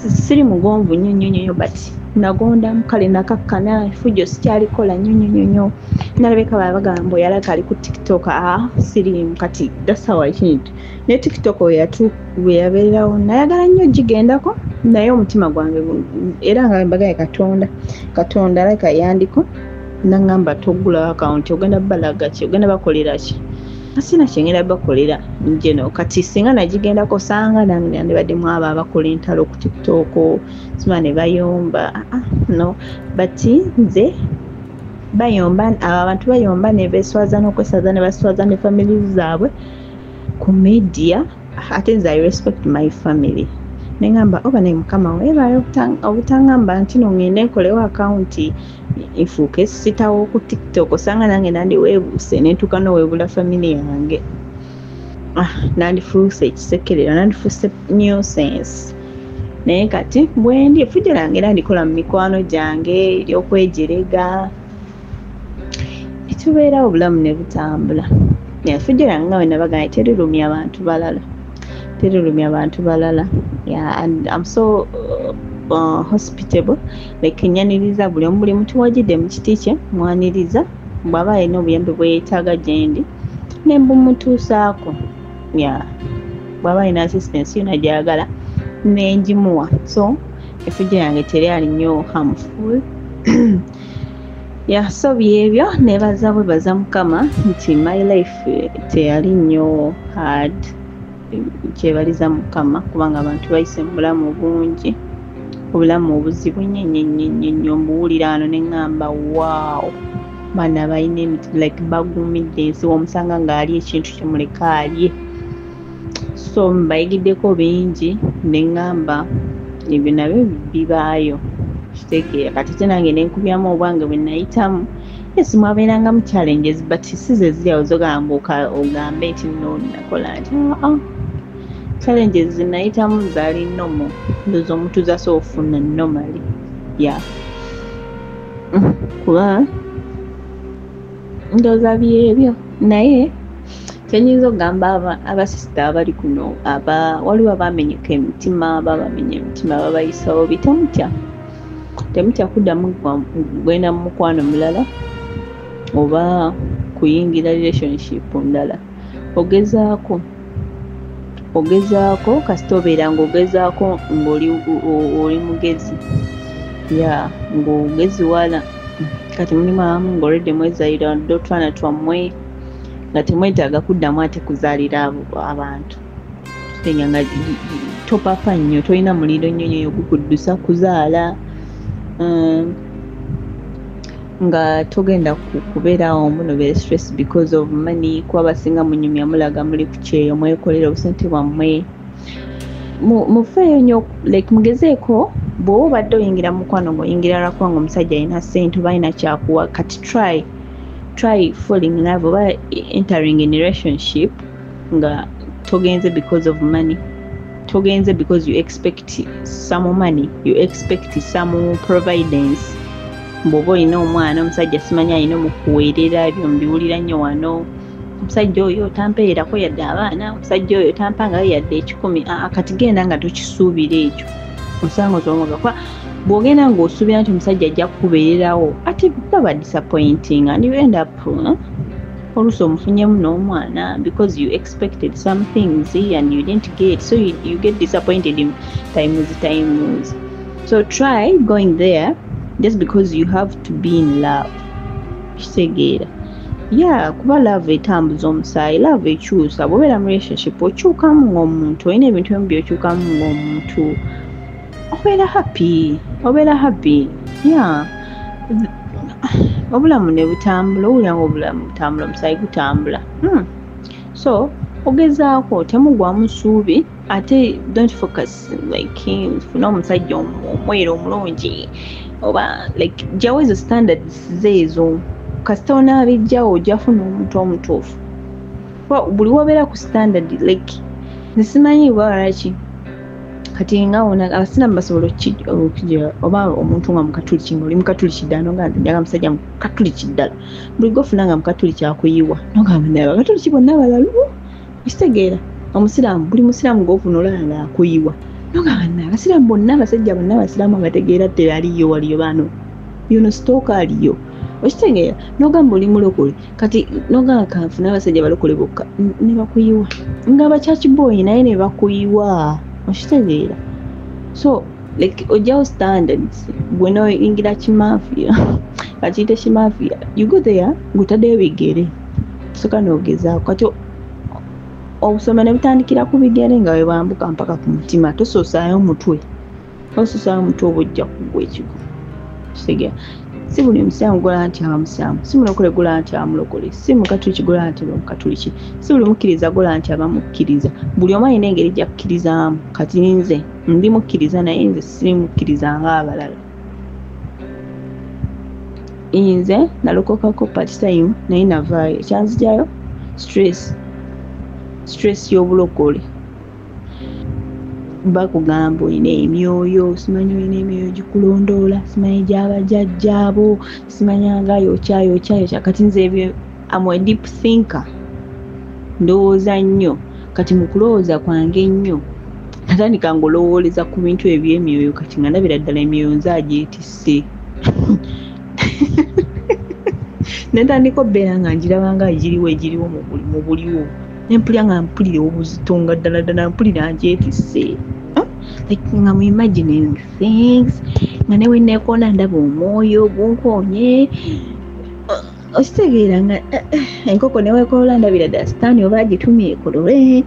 siri mugonvu nnyo nnyo nnyo, but nagondamu kale nakakkana efujjo sikyalikola nnyo nnyo nnyo nnyo. Nalabeka bagamba mbu yalabika ali ku TikTok, siriimu kati that's how I changed. Ne TikTok we yabeererawo nayagala nnyo gigendako, naye omutima gwange era nga mbagaye Katonda, Katonda alabika yandiko nangamba toggulawo akawunti, ogenda balaga ki, ogenda bakolera ki, sina kyengenda bakolera njeno. Kati singa nagigendako sanga nange nandibadde mu abo abakola entalo ku TikTok sima ne bayomba, no but nze bayomba abo abantu bayomba ne beswaza n'okweswaza ne baswaza ne families zaabwe ku media. Ate nze I respect my family, ne ngamba oba ne Mukama weebale obutangamba nti no ngende nkolewo akawunti nfuuke sitawo ku TikTok, osanga nange nandiweebuuse ne ntuuka n'oweebula family yange, nandifuuse ekisekerero, nandifuuse nuisance. Naye kati bwendi effujjo lyange era ndikola mu mikwano gyange ery'okwejerega, etubeerawo obulamu ne butambula. Effujjo lyange nga bwe nabagambye terirumya abantu balala, terirumya abantu balala. Yeah, and I'm so hospitable, like nyaniriza buli omu, buli muntu wajjidde mu kiti kye mwaniriza, bw'aba alina obuyambi bwe yeetaaga gye ndi ne mbumutuusaako. Yeah, bw'aba alina assistance yonna gy'ayagala ne ngimuwa. So effujjo lyange teryali nnyo harmful. Yeah, so byebyo nebaza bwebaza Mukama nti my life teyali nnyo hard. Kyebaliza Mukama kubanga abantu bayise mu bulamu bungi, obulamu obuzibu nnyo nnyo nnyo nnyo nnyo. Mbuwulira wano ne ŋŋamba wow, baana balina emiti like bagumidde ensi, omusanga ng'ali ekintu kimuleka alye. So mbayigiddeko bingi ne ŋŋamba ebyo nabyo bibaayo, kitegeera. Kati ate nange ne nkubyamu obwange bwe nayitamu. Yes, mwabeerangamu challenges but si ze ziri awo zogamba ogambe nti no nakola nti challenges ze nayitamu zaali normal, ndowooza omuntu zasobola okufuna normally. Yeah, kuba ndowooza byebyo. Naye kyenyinza okugamba abasisita abali kuno, waliwo abamenyeka emitima, babamenya emitima babayisawo bi, temutya, temutya kuddamu kugenda mu mukwano mulala oba kuyingira relationship ndala. Ogezaako, ogezaako kasita obeera ng'ogezaako ng'oli mugezi, yeah, ng'ogeziwala. Kati mulimu abamu ng'olwedde mwezaalira dde otwana twammwe nga temwetaaga kuddamu ate kuzaalira abantu. Kitegeeza nga topapa nnyo, tolina muliro nnyo nnyo gukuddusa kuzaala, nga togenda kubeerawo muno beere stress because of money, kuba abasinga munyumya mulaga muli ku kyeyo mwekolera obusente bwammwe. Mufeeyo nnyo, like mugezeeko bw'oba obadde oyingira mu mukwano ng'oyingira lwakuba ng'omusajja alina ssente oba alina kyakuwa, kati try falling in love oba entering in a relationship nga togenze because of money, togenze because you expect some money, you expect some providence. Bw'oba olina omwana omusajja simanyi alina omukuweerera, ebyo mbiwulira nnyo wano. Omusajja oyo tampeererako yadde abaana, omusajja oyo tampangayo yadde 100. Kati genda nga tokisuubira ekyo, osanga osobola kuba bw'ogenda ng'osuubira nti omusajja ajja kukubeererawo, ate baba disappointing and you end up oluusi omufunyemu n'omwana because you expected some things and you didn't get, so you get disappointed in times. So try going there just because you have to be in love. Kitegeera? Yeah, kuba love etambuza omusaayi, love ekyusa. Bw'obeera mu relationship okyukamu ng'omuntu, olina ebintu ebimu by'okyukamu ng'omuntu, obeera happy, obeera happy. Yeah, obulamu ne butambula, owulira nga obulamu butambula, omusaayi gutambula. So ogezaako, temugwamu ssuubi, ate don't focus like funa omusajja omweru omulungi oba like jjawo ezo standards zeezo. Kasita onaabijjawo ojja funa omuntu omutuufu. Buli wobeera ku standard, like nze simanyi oba lwaki kati nga wona abasiraamu basobola okukijja, oba omuntu nga mukatuliki, nga oli mukatuliki ddala, nogamba nti njagala musajja mukatuliki ddala, buli gwofuna nga mukatuliki akuyiwa, nogamba naye abakatuliki bonna balalu. Okitegeera? Omusiraamu, buli musiraamu gwofuna olaba nga akuyiwa, nogamba naye abasiraamu bonna, abasajja bonna abasiraamu abategeera tebaliyo, waliyo bano yono sitooka aliyo. Okitegeera? Nogamba oli mulokole, kati nogamba kanfune abasajja balokole bokka, ne bakuyiwa, nga abakyakibooyi naye ne bakuyiwa. Okitegeera? So like ojjawo standards, gwe noyingira kimafia, bakiyite kimafia, you go there ng'otaddeyo bigere, soka n'ogezaako. Kati obusoma ne butandikira ku bigere nga bwe bwambuka mpaka ku mutima. Tosoosaayo omutwe, osoosaayo omutwe oba ojja kugwa ekigo. Kitegeera? Si buli musiraamu gola nti aba musiraamu, si mulokole gola nti aba mulokole, si mukatuliki gola nti aba mukatuliki, si buli mukkiriza gola nti aba mukkiriza. Buli omu alina engeri gy'akkirizaamu. Kati nze ndi mukkiriza, naye nze siri mukkiriza ng'abalala. Nze nalokokako part time naye navaayo, ekyanzigyayo stress y'obulokole. Bakugamba olina emyoyo, simanyi olina emyoyo gikulondoola, simanyi gy'abajjajjaabo, simanya nga yokya yokya yokya. Kati nze ebyo, am a deep thinker, ndowooza nnyo. Kati mu kulowooza kwange ennyo natandika ng'olowooleza ku bintu eby'emyoyo. Kati nga ndabira ddala emyoyo nze agyetisse, netandika obbeera nga ngiraba nga egiriwo, egiriwo mu buliwo, nempulira nga mpulira obuzito, nga ddala ddala mpulira ngyetisse, like nga mu imagining things, nga ne we neekoona ndaba omwoyo gunkoonye. Okitegeera? Nga enkoko neweekolola ndabira ddala sitaani oba agitumye ekolole,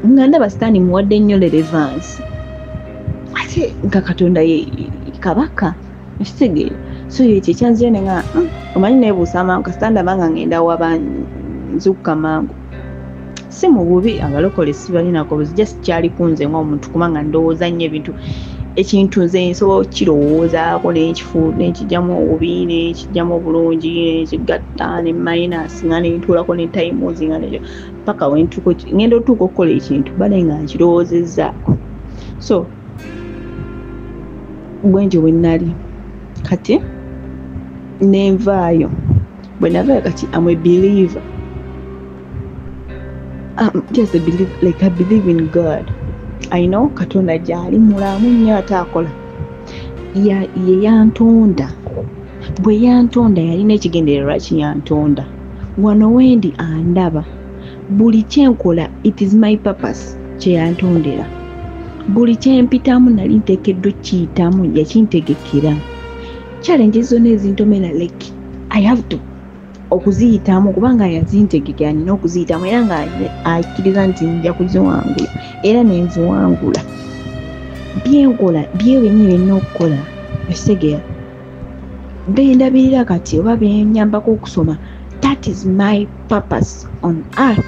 nga ndaba sitaani muwadde nnyo relevance, ate nga Katonda ye kabaka. Okitegeera? So ekyo ekyanzira ne nga omanyi neebuusa amangu, kasita ndaba nga ngenda waba nzukka mangu. Si mu bubi, abalokole sibalinako buzi, just kyali kunze ng'omuntu, kubanga ndowooza nnyo ebintu. Ekintu nze nsobola okukirowoozaako nenkifu nenkijjamu obubi, nenkijjamu obulungi, nenkigatta ne minus, nga nentuulako ne times, nga nekyo paka wentuuka ngenda otuuka okukola ekintu bale nga nkirowoozezzaako. So bwentyo bwe nali. Kati nenvaayo, bwe navaayo kati am a believer. I'm just a believer, like I believe in God. I know Katonda gy'ali, mulamu nnyo ate akola. Ye yantonda. Bwe yantonda yalina ekigendererwa lwaki yantonda. Wano wendi andaba. Buli kye nkola, it is my purpose kye yantondera. Buli kye mpitamu nali nteekeddwa okukiyitamu, yakintegekera. Challenges zonna ezintomera, like I have to okuziyitamu kubanga yazintegekera, nina okuziyitamu, era nga akkiriza nti nja kuziwangula, era nenziwangula. Byenkola bye byennyini byennina okukola. Okitegeera? Bendabirira kati oba benyambako okusoma, that is my purpose on earth.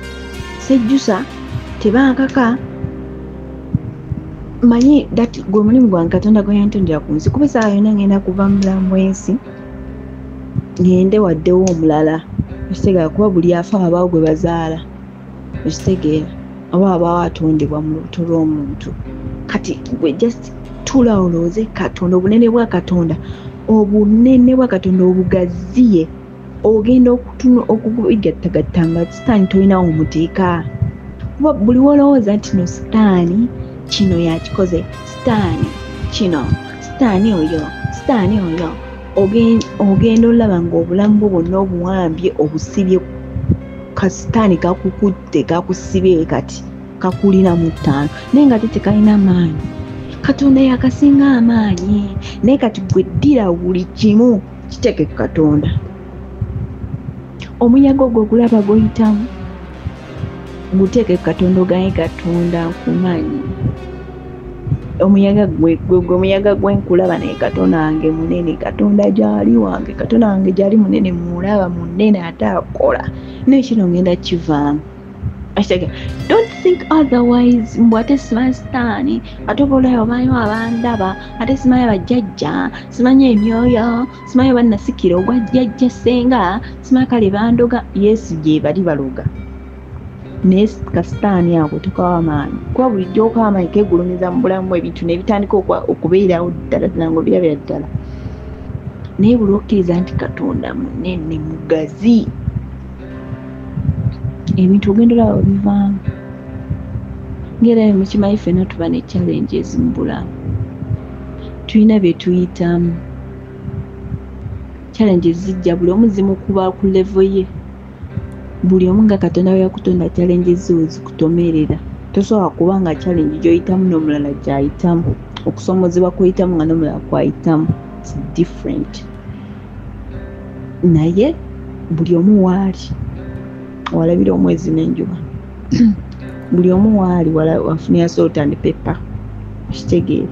Sejjusa, tebankaka, manyi that gwe mulimu gwange Katonda gwe yantondera ku nsi, kuba essaawa yonna ngenda kuva mu bulamu bw'ensi ngende waddewo omulala. Okitegeera? Kuba buli afa abaawo gwe bazaala. Okitegeera? Oba abaawo atondebwa mu lubuto lw'omuntu. Kati gwe just tuula olowooze Katonda, obunene bwa Katonda. Obunene bwa Katonda obugaziye, ogenda okugattagatta nga sitaani tolinawo omuteeka. Kuba buli wolowooza nti no sitaani kino yakikoze, sitaani kino, sitaani oyo, sitaani oyo, ogenda olaba ng'obulamu bwo bwonna obuwambye obusibye, kasitaani kakukutte kakusibye kati kakulina mu ttaano, naye nga tekalina maanyi. Katonda yakasinga amaanyi, naye kati gwe ddira buli kimu kiteeke ku Katonda. Omuyaga ogwo ogulaba guyitamu, guteeke ku Katonda, ogaye Katonda nkumanyi. Omuyaga gwe omuyaga gwe nkulaba, naye Katonda wange munene, Katonda gy'ali wange, Katonda wange gy'ali munene, mulaba munene ate akola, naye kino ngenda kivaamu. Don't think otherwise. Mbu ate simanyi sitaani, ate oba olaba omanyi abandaba, ate simanyi abajjajja, simanyi emyoyo, simanyi bannasikira ogwa jjajja ssenga, simanyi kale bandoga. Yesu gye bali baloga, naye kasitaani ako tokawa amaanyi, kuba bulijjo okawa amaanyi keegulumiza mu bulamu ebintu ne bitandika okubeerawo ddala ddala ng'obirabira ddala. Naye buli okkiriza nti Katonda munene mugazi, ebintu ogenda olaba bivaamu. Ng'era mukimanyi ffenna tuba ne challenges mu bulamu, tulina bye tuyitamu. Challenges zijja buli omu zimukuba ku level ye, buli omu nga Katonda bwe yakutonda challenges zo zikutomerera. Tosobola kuba nga challenge gy'oyitamu n'omulala gy'ayitamu, okusoomozebwa kw'oyitamu nga n'omulala kw'ayitamu, it's different. Naye buli omu waali walabira omwezi n'enjuba, buli omu waali wafunira salt and pepper, kitegeera.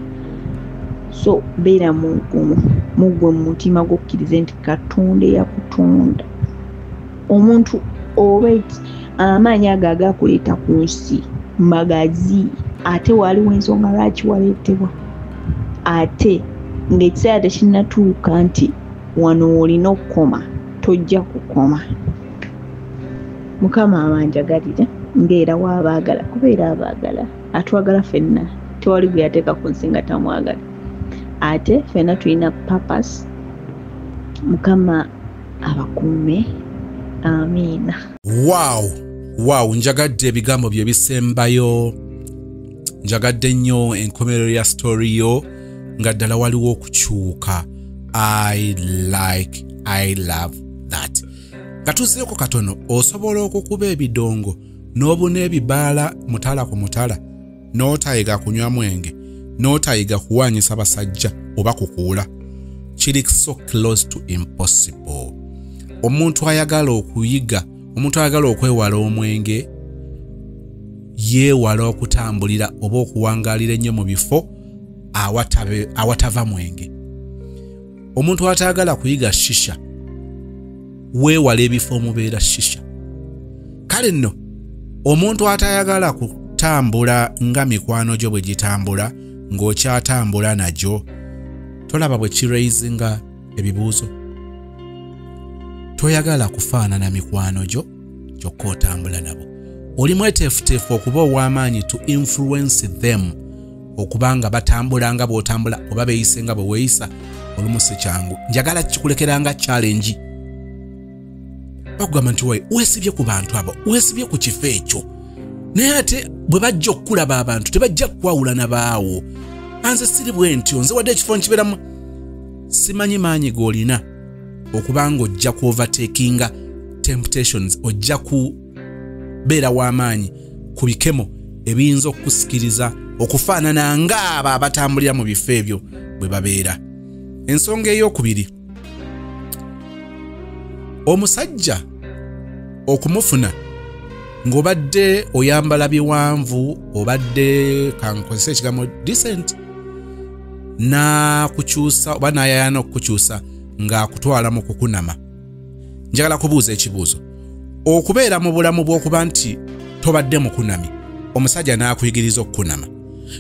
So beera mugumu muggwe mu mutima gw'okkirize nti Katonda eyakutonda omuntu oba amaanyi ago agakuleeta ku nsi magazi, ate waliwo ensonga lwaki waleetebwa, ate ng'ekiseera tekinnatuuka nti wano olina okukoma, tojja kukoma. Mukama abanjagalira ng'era waabaagala, kubeera abaagala, atwagala ffenna, tewali gwe yateeka ku nsi nga tamwagala, ate ffenna tulina purpose. Mukama abakuume, amiina. Wow, njagadde ebigambo bye bisembayo, njagadde nnyo enkomerero ya story yo nga ddala waliwo okukyuka. I love that. Nga tuzzeeko katono, osobola okukuba ebidongo n'obuna ebibaala mutala ku mutala, n'otayiga kunywa mwenge, n'otayiga kuwanyisa basajja oba kukuula. Kiri so close to impossible. Omuntu ayagala okuyiga, omuntu ayagala okwewala omwenge, yeewala okutambulira oba okuwangaalira ennyo mu bifo awatava mwenge. Omuntu atayagala kuyiga shisha, weewala ebifo omubeera shisha. Kale nno omuntu atayagala kutambula nga mikwano gyo bwe gitambula, ng'okyatambula nagyo, tolaba bwe kiraisinga ebibuuzo. Toyagala kufaanana mikwano gyo kyokka otambula nabo. Oli mweteefuteefu okuba ow'amaanyi to influence them, okuba nga batambula nga bw'otambula oba beeyise nga bwe weeyisa, olumu si kyangu. Njagala kikulekeranga challenge. Bakugamba nti weesibye ku bantu abo, weesibye ku kifo ekyo, naye ate bwe bajja okukulaba abantu tebajja kukwawula na baawo. Anze siri bwe ntyo, nze wadde ekifo nkibeeramu, simanyi maanyi g'olina okuba ng'ojja ku overtakinga temptations, ojja kubeera w'amaanyi ku bikemo ebiyinza okukusikiriza okufaanana ng'abo abatambulira mu bifo ebyo bwe babeera. Ensonga ey'okubiri, omusajja okumufuna ng'obadde oyambala biwanvu, obadde kankozesa ekigambo decent, n'akukyusa oba n'ayayana okukukyusa ng'akutwala mu kukunama. Njagala kubuuza ekibuuzo. Okubeera mu bulamu bw'okuba nti tobadde mukunami, omusajja n'akuyigiriza okukunama,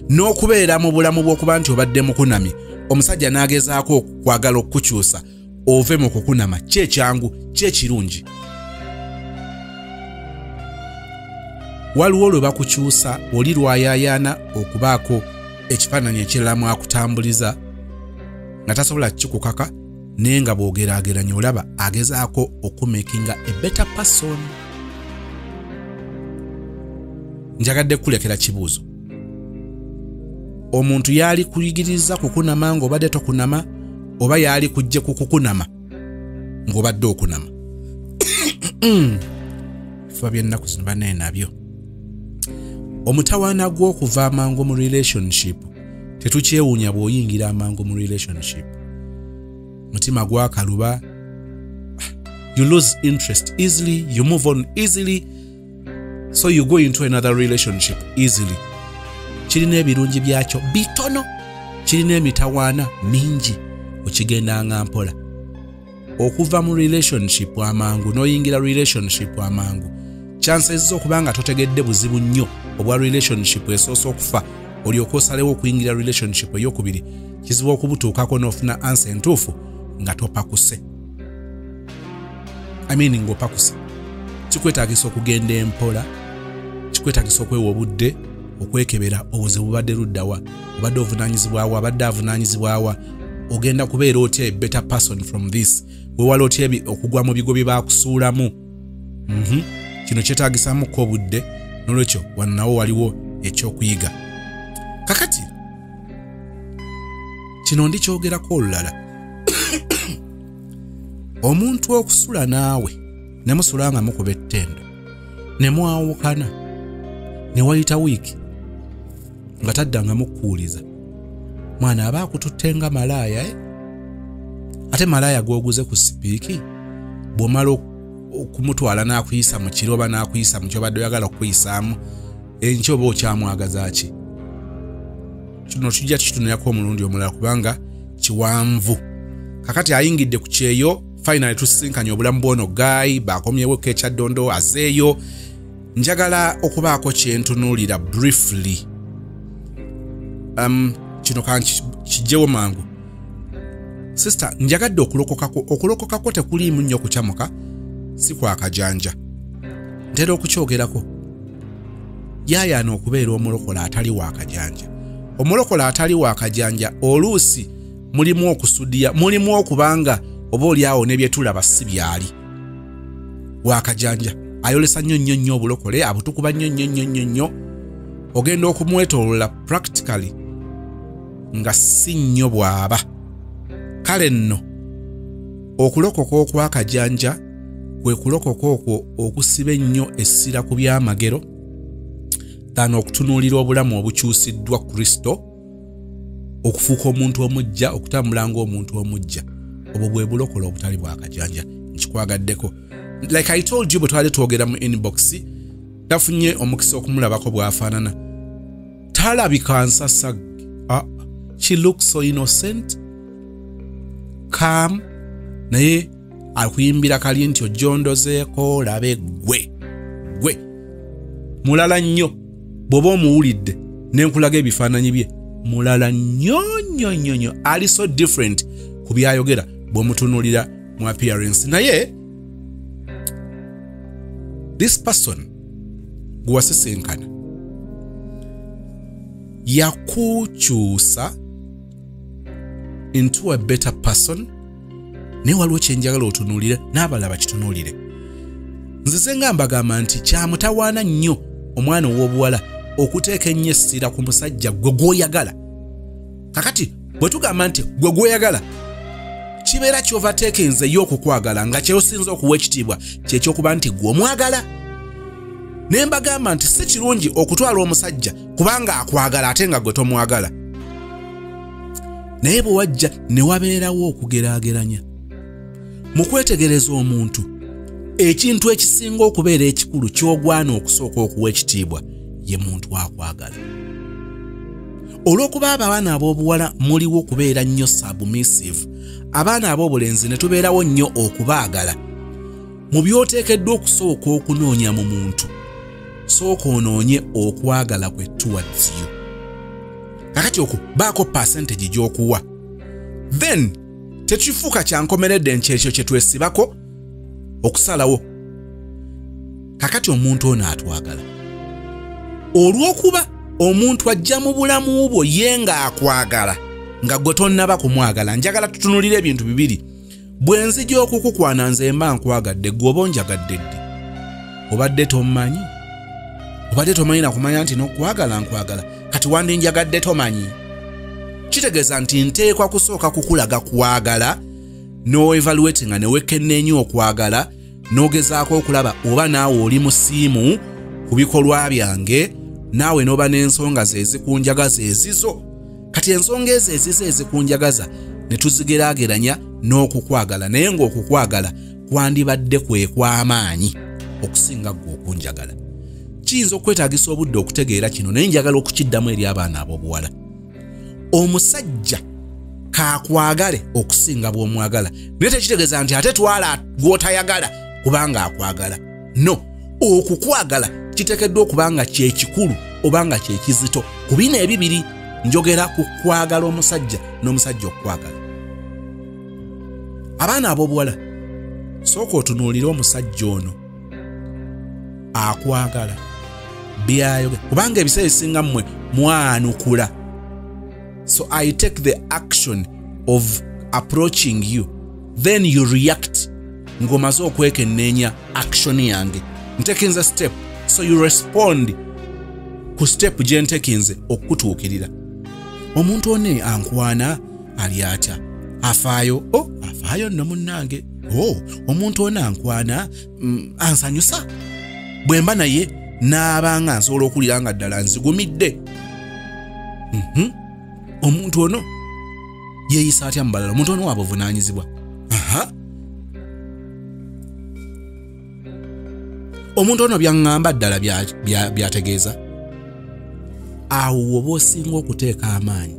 n'okubeera mu bulamu bw'okuba nti obadde mukunami, omusajja n'agezaako okwagala okukukyusa ove mu kukunama, ki ekyangu, ki ekirungi? Waliwo lwe bakukyusa oli lwayayaana okubaako ekifaananyi ekirala mwakutambuliza nga tasobola kikukaka, Naye nga bw'ogeraageranya olaba agezaako okumakinga a better person. Njagadde kulekera kibuuzo. Omuntu yali kuyigiriza kukunama ng'obadde tokunama, oba yali kujje kukukunama ng'obadde okunama? Ebifuba by'ennaku zino bannaye nabyo. Omutawaana gw'okuva amangu mu relationship, tetukyewuunya bw'oyingira amangu mu relationship. Mutima gwakaluba, you lose interest easily, you move on easily, so you go into another relationship easily. Kirina ebirungi byakyo bitono, kirina emitawaana mingi, okigendanga mpola. Okuva mu relationship amangu n'oyingira relationship amangu, chances z'okubanga totegedde buzibu nnyo obwa relationship esoose okufa, olyoka osalewo okuyingira relationship eyokubiri, kizibu okubutuukako n'ofuna answer entuufu nga topakuse. I mean ng'opakuse. Kikwetaagisa okugenda empola, kikwetaagisa okwewa obudde, okwekebera obuzibu bubadde luddawa, obadde ovunaanyizibwawa, abadde avunaanyizibwawa, ogenda kubeera otya a better person from this, weewala otya okugwa mu bigo bye baakusuulamu. Kino kyetaagisaamuko obudde, n'olwekyo wano nawo waliwo ekyokuyiga. Kakati kino ndikyogerako olulala. Omuntu okusula naawe ne musula nga mukuba ettendo, ne mwawukana, ne wayita wiiki nga taddangamu kukuwuliza, mwana aba akututte nga malaaya, Ate malaaya gw'oguze ku sipiiki, bw'omala okumutwala n'akuyisa mu kiro oba n'akuyisa mu ky'obadde oyagala okukuyisaamu, enkya oba okyamwagaza ki? Kino tujja tukitunulako omulundi omulala kubanga kiwanvu. Kakati ayingidde ku kyeyo, finally tusisinkanye obulamu bw'ono guy, bakomyewo Kyaddondo azeeyo. Njagala okubaako kye ntunuulira briefly. Kino kijjewo mangu. Sister, njagadde okulokokako. Okulokokako tekuliimu nnyo kukyamuka, si kwa kajanja. Ntera okukyogerako. Yaayaana okubeera omulokola atali wa kajanja. Omulokola atali wa kajanja oluusi mulimu okusudiya, mulimu okubanga oba oli awo ne bye tulaba si byali. Wa kajanja ayolesa nnyo nnyo nnyo obulokole, abutukuba nnyo nnyo nnyo nnyo nnyo. Ogenda okumwetoolola practically nga si nnyo bw'aba. Kale nno okulokoka okwakajanja kwe kulokoka okwo okusiba ennyo essira ku byamagero than okutunuulira obulamu obukyusiddwa Kristo, okufuuka omuntu omujja, okutambula ng'omuntu omujja. Obwo bwe bulokola obutali bwakajanja. Nkikwagaddeko. Like I told you, bwe twali twogera mu inbox, tafunye omukisa okumulabako bw'afaanana. Talabika nsasagge. She looks so innocent, calm, naye akuyimbira kali nti ojondozeeko olabe gwe gwe mulala nnyo. Bw'oba omuwulidde ne nkulaga ebifaananyi bye, mulala nnyo nnyo nnyo nnyo, ali so different ku byayogera bw'omutunuulira mu appearance. Naye this person gwe wasisinkana yakukyusa into a better person, naye waliwo kye njagala otunuulire n'abalala bakitunuulire. Nzize nga mbagamba nti kyamutawaana nnyo omwana ow'obuwala okuteeka ennyo essira ku musajja gwe gw'oyagala. Kakati bwe tugamba nti gwe gw'oyagala, kibeera ky'ovateekenze ye okukwagala nga kyeosinza okuwa ekitiibwa kyekyokuba nti gwe omwagala. Ne mbagamba nti si kirungi okutwala omusajja kubanga akwagala ate nga gwe tomwagala. Naye bwe wajja ne wabeerawo okugeraageranya mu kwetegereza omuntu, ekintu ekisinga okubeera ekikulu ky'ogwana okusooka okuwa ekitiibwa ye muntu akwagala. Olw'okuba abaana ab'obuwala muliwo okubeera nnyo submissive, abaana ab'obulenzi ne tubeerawo nnyo okubaagala. Mu by'oteekeddwa okusooka okunoonya mu muntu, sooka onoonye okwagala kwe towards you. Kakati okwo baako percentage gy'okuwa, then tekifuuka kyankomeredde nkyekyo kye twesibako okusalawo. Kakati omuntu ono atwagala olw'okuba omuntu ajja mu bulamu bwo ye ng'akwagala nga gwe tonnaba kumwagala. Njagala tutunuulire ebintu bibiri. Bwe nzija okukukwana nze mba nkwagadde, ggwe oba onjagadde ddi? Obadde tomanyi? Obadde tomanyi na kumanya nti n'okwagala nkwagala, kati wandinjagadde tomanyi? Kitegeeza nti nteekwa kusooka kukulaga kwagala, n'oevaluate nga ne weekenneenya okwagala, n'ogezaako okulaba oba naawe oli musiimu ku bikolwa byange, naawe n'oba n'ensonga ze ezikunjagaza ezizo. Kati ensonga ezo ezizo ezikunjagaza ne tuzigeraageranya n'okukwagala, naye ng'okukwagala kwandibadde kwe kw'amaanyi okusinga ggwe okunjagala. Kiyinza okwetaagisa obudde okutegeera kino, naye njagala okukiddamu eri abaana ab'obuwala. Omusajja kaakwagale okusinga bw'omwagala, naye tekitegeeza nti ate twala gw'otayagala kubanga akwagala. No, okukwagala kiteekeddwa okuba nga kye kikulu oba nga kye kizito. Ku bino ebibiri njogera ku kwagala omusajja n'omusajja okukwagala. Abaana ab'obuwala, sooka otunuulire omusajja ono akwagala byayogera, kubanga ebiseera ebisinga mmwe mwanukula. So I take the action of approaching you, then you react ng'omaze okwekenneenya action yange. Ntekinze step, so you respond ku step gye ntekinze okukutuukirira. Omuntu ono ankwana ali atya? Afaayo? Oh, afaayo nno munnange. Oh, omuntu ono ankwana ansanyusa. Bwe mba naye n'abanga nsobola okuwulira nga ddala nzigumidde. Omuntu ono yeeyisa atya mu balala? Omuntu ono wabuvunaanyizibwa. Omuntu ono byaŋŋamba ddala byategeeza. Awo woba osinga okuteeka amaanyi.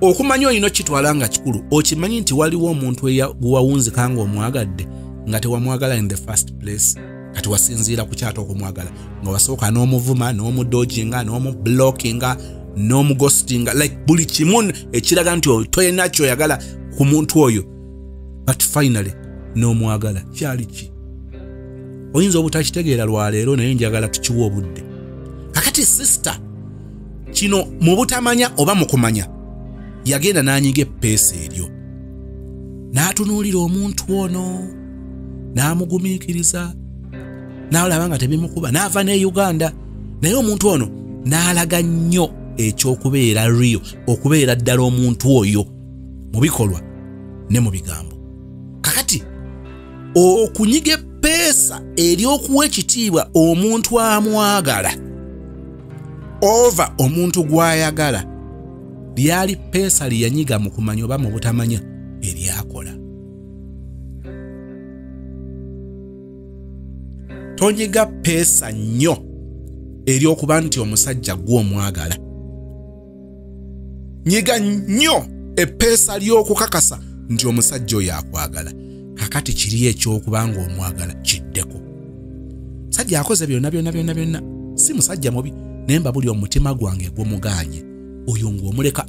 Okumanya olina okitwala nga kikulu, okimanyi nti waliwo omuntu gwewawunzika ng'omwagadde nga tewamwagala in the first place. Kati wasinziira ku kyata okumwagala, nga wasooka n'omuvuma, n'omudojinga, n'omublockinga, n'omughostinga, like buli kimu ekiraga nti tolina ky'oyagala ku muntu oyo, but finally n'omwagala. Kyali ki? Oyinza obutakitegeera lwaleero, naye njagala tukiwe obudde. Kakati sister kino mu butamanya oba mu kumanya yagenda n'anyiga eppeesa eryo, n'atunuulira omuntu ono, n'amugumiikiriza, n'alaba nga tebimukuba, n'ava ne Uganda. Naye omuntu ono n'alaga nnyo ekyokubeera real, okubeera ddala omuntu oyo mu bikolwa ne mu bigambo. Kakati okunyiga eppeesa ery'okuwa ekitiibwa omuntu amwagala ova omuntu gw'ayagala lyali ppeesa lye yanyiga mu kumanya oba mu butamanya eryakola. Tonyiga ppeesa nnyo ery'okuba nti omusajja gw'omwagala. Nyiga nnyo eppeesa ly'okukakasa nti omusajja oyo akwagala. Kakati kiri ekyokuba ng'omwagala kiddeko. Musajja akoze byonna byonna byonna byonna, si musajja mubi, naye mba buli omutima gwange gw'omugaanye oyo ng'omuleka.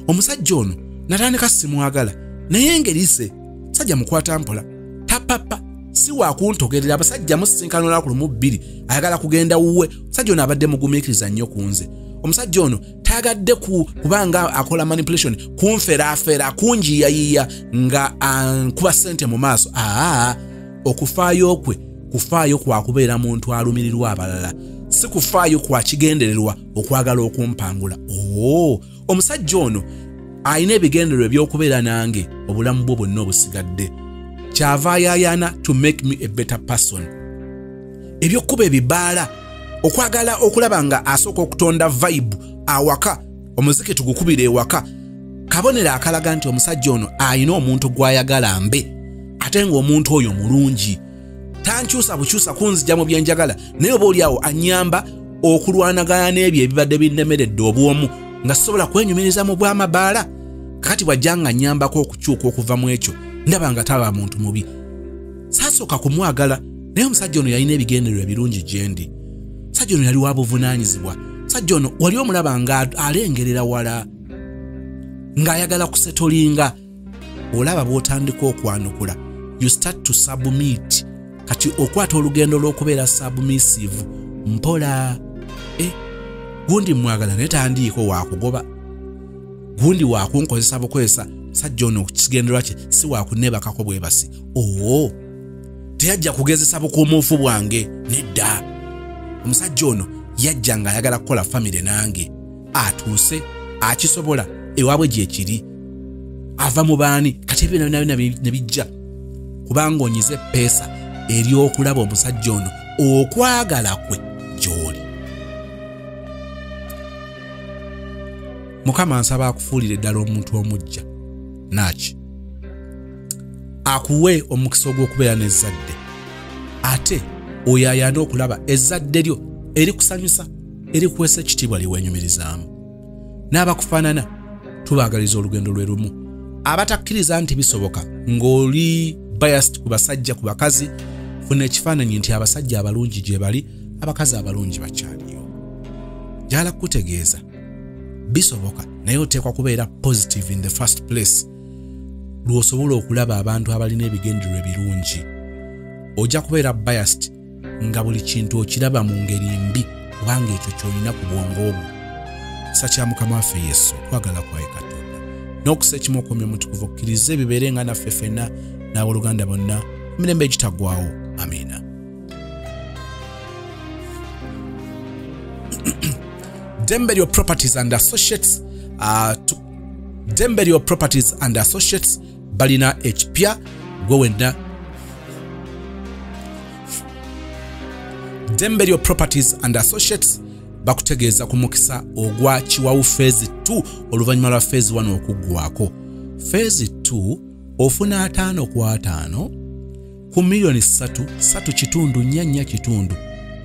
Omusajja ono natandika simwagala, naye engeri ze musajja mukwata mpola, tapapa, si wakuntogerera. Abasajja musisinkana olunaku lumu bbiri, ayagala kugenda wuwe. Omusajja ono abadde mugumiikiriza nnyo ku nze. Omusajja ono tayagadde kubanga akola manipulation, kunferaafera, kunjiyayiya nga ankuba ssente mu maaso. Okufaayo kwe kufaayo kwa kubeera muntu alumirirwa abalala, si kufaayo kwa kigendererwa okwagala okumpangula. Omusajja ono alina ebigendererwa eby'okubeera nange obulamu bwe bwonna obusigadde. Kyava ayaayana to make me a better person. Ebyokuba ebibaala, okwagala okulaba nga asooka okutonda vibe awaka, omuziki tugukubira ewaka, kabonero akalaga nti omusajja ono alina omuntu gw'ayagala mbe, ate ng'omuntu oyo mulungi. Tankyusa bukyusa kunzija mu bye njagala, naye oba oli awo annyamba okulwanagana n'ebyo ebibadde binnemeredde obwomu nga sisobola kwenyumiriza mu bw'amabaala. Kakati bw'ajja nga nnyambako okukyuka okuva mu ekyo, ndaba nga taba muntu mubi. Saasooka kumwagala, naye omusajja ono yalina ebigendererwa ebirungi gye ndi. Omusajja ono yali wa buvunaanyizibwa. Omusajja ono wali omulaba nga alengerera wala, ng'ayagala kusetolinga. Olaba bw'otandika okwanukula, you start to submit. Kati okwata olugendo lw'okubeera submissive mpola. Gundi mwagala naye tandiiko wakugoba. Gundi wakunkozesa bukozesa, musajja ono kigendererwa kye si wakunneebakako bwebasi. Oo, teyajja kugezesa bukuumuufu bwange, nedda. Omusajja ono yajja ng'ayagala kukola famire nange, atuuse akisobola, ewaabwe gye kiri, ava mu baani. Kati ebyo byonna ne bijja kubanga onyize eppeesa ery'okulaba omusajja ono okwagala kwe gy'oli. Mukama nsaba akufuulire ddala omuntu omujja naaki akuwe omukisa ogw'okubeera n'ezzadde, ate oyo ayande okulaba ezzadde lyo erikusanyusa, erikuweesa ekitiibwa liweenyumirizaamu. N'abakufaanana tubaagaliza olugendo lwe lumu. Abatakkiriza nti bisoboka ng'oli biased ku basajja ku bakazi, funa ekifaananyi nti abasajja abalungi gye bali, abakazi abalungi bakyaliyo. Njagala kukutegeeza bisoboka, naye oteekwa kubeera positive in the first place lw'osobola okulaba abantu abalina ebigendererwa ebirungi. Ojja kubeera biased nga buli kintu okiraba mu ngeri mbi, kubanga ekyo ky'olina ku bwongo bwo. Kisa kya Mukama waffe Yesu, okwagala kwa Katonda n'okussa ekimu okw'Omwoyo Omutukuvu, okkirize bibeere nga naffe ffenna n'abooluganda bonna emirembe egitaggwaawo. Amiina. Demberio Properties and Associates, Demberio Properties and Associates balina ekipya gwe wenna. Demberio Properties and Associates bakutegeeza ku mukisa ogwa Kiwawu Phase 2 oluvannyuma lwa Phase 1 okuggwako. Phase 2 ofuna 5 ku 5 ku miliyoni 3, 3.4 4.5.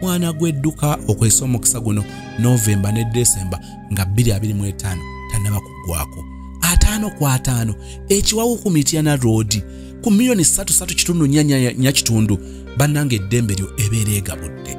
Mwana gw'edduka okwesa omukisa guno Novemba ne Desemba nga 2025 tannaba kuggwako. 5 ku 5 ekiwawu ku Mityana Road ku miliyoni 3, 3.4 4.5. Bannange eddembe lyo ebeera egabudde.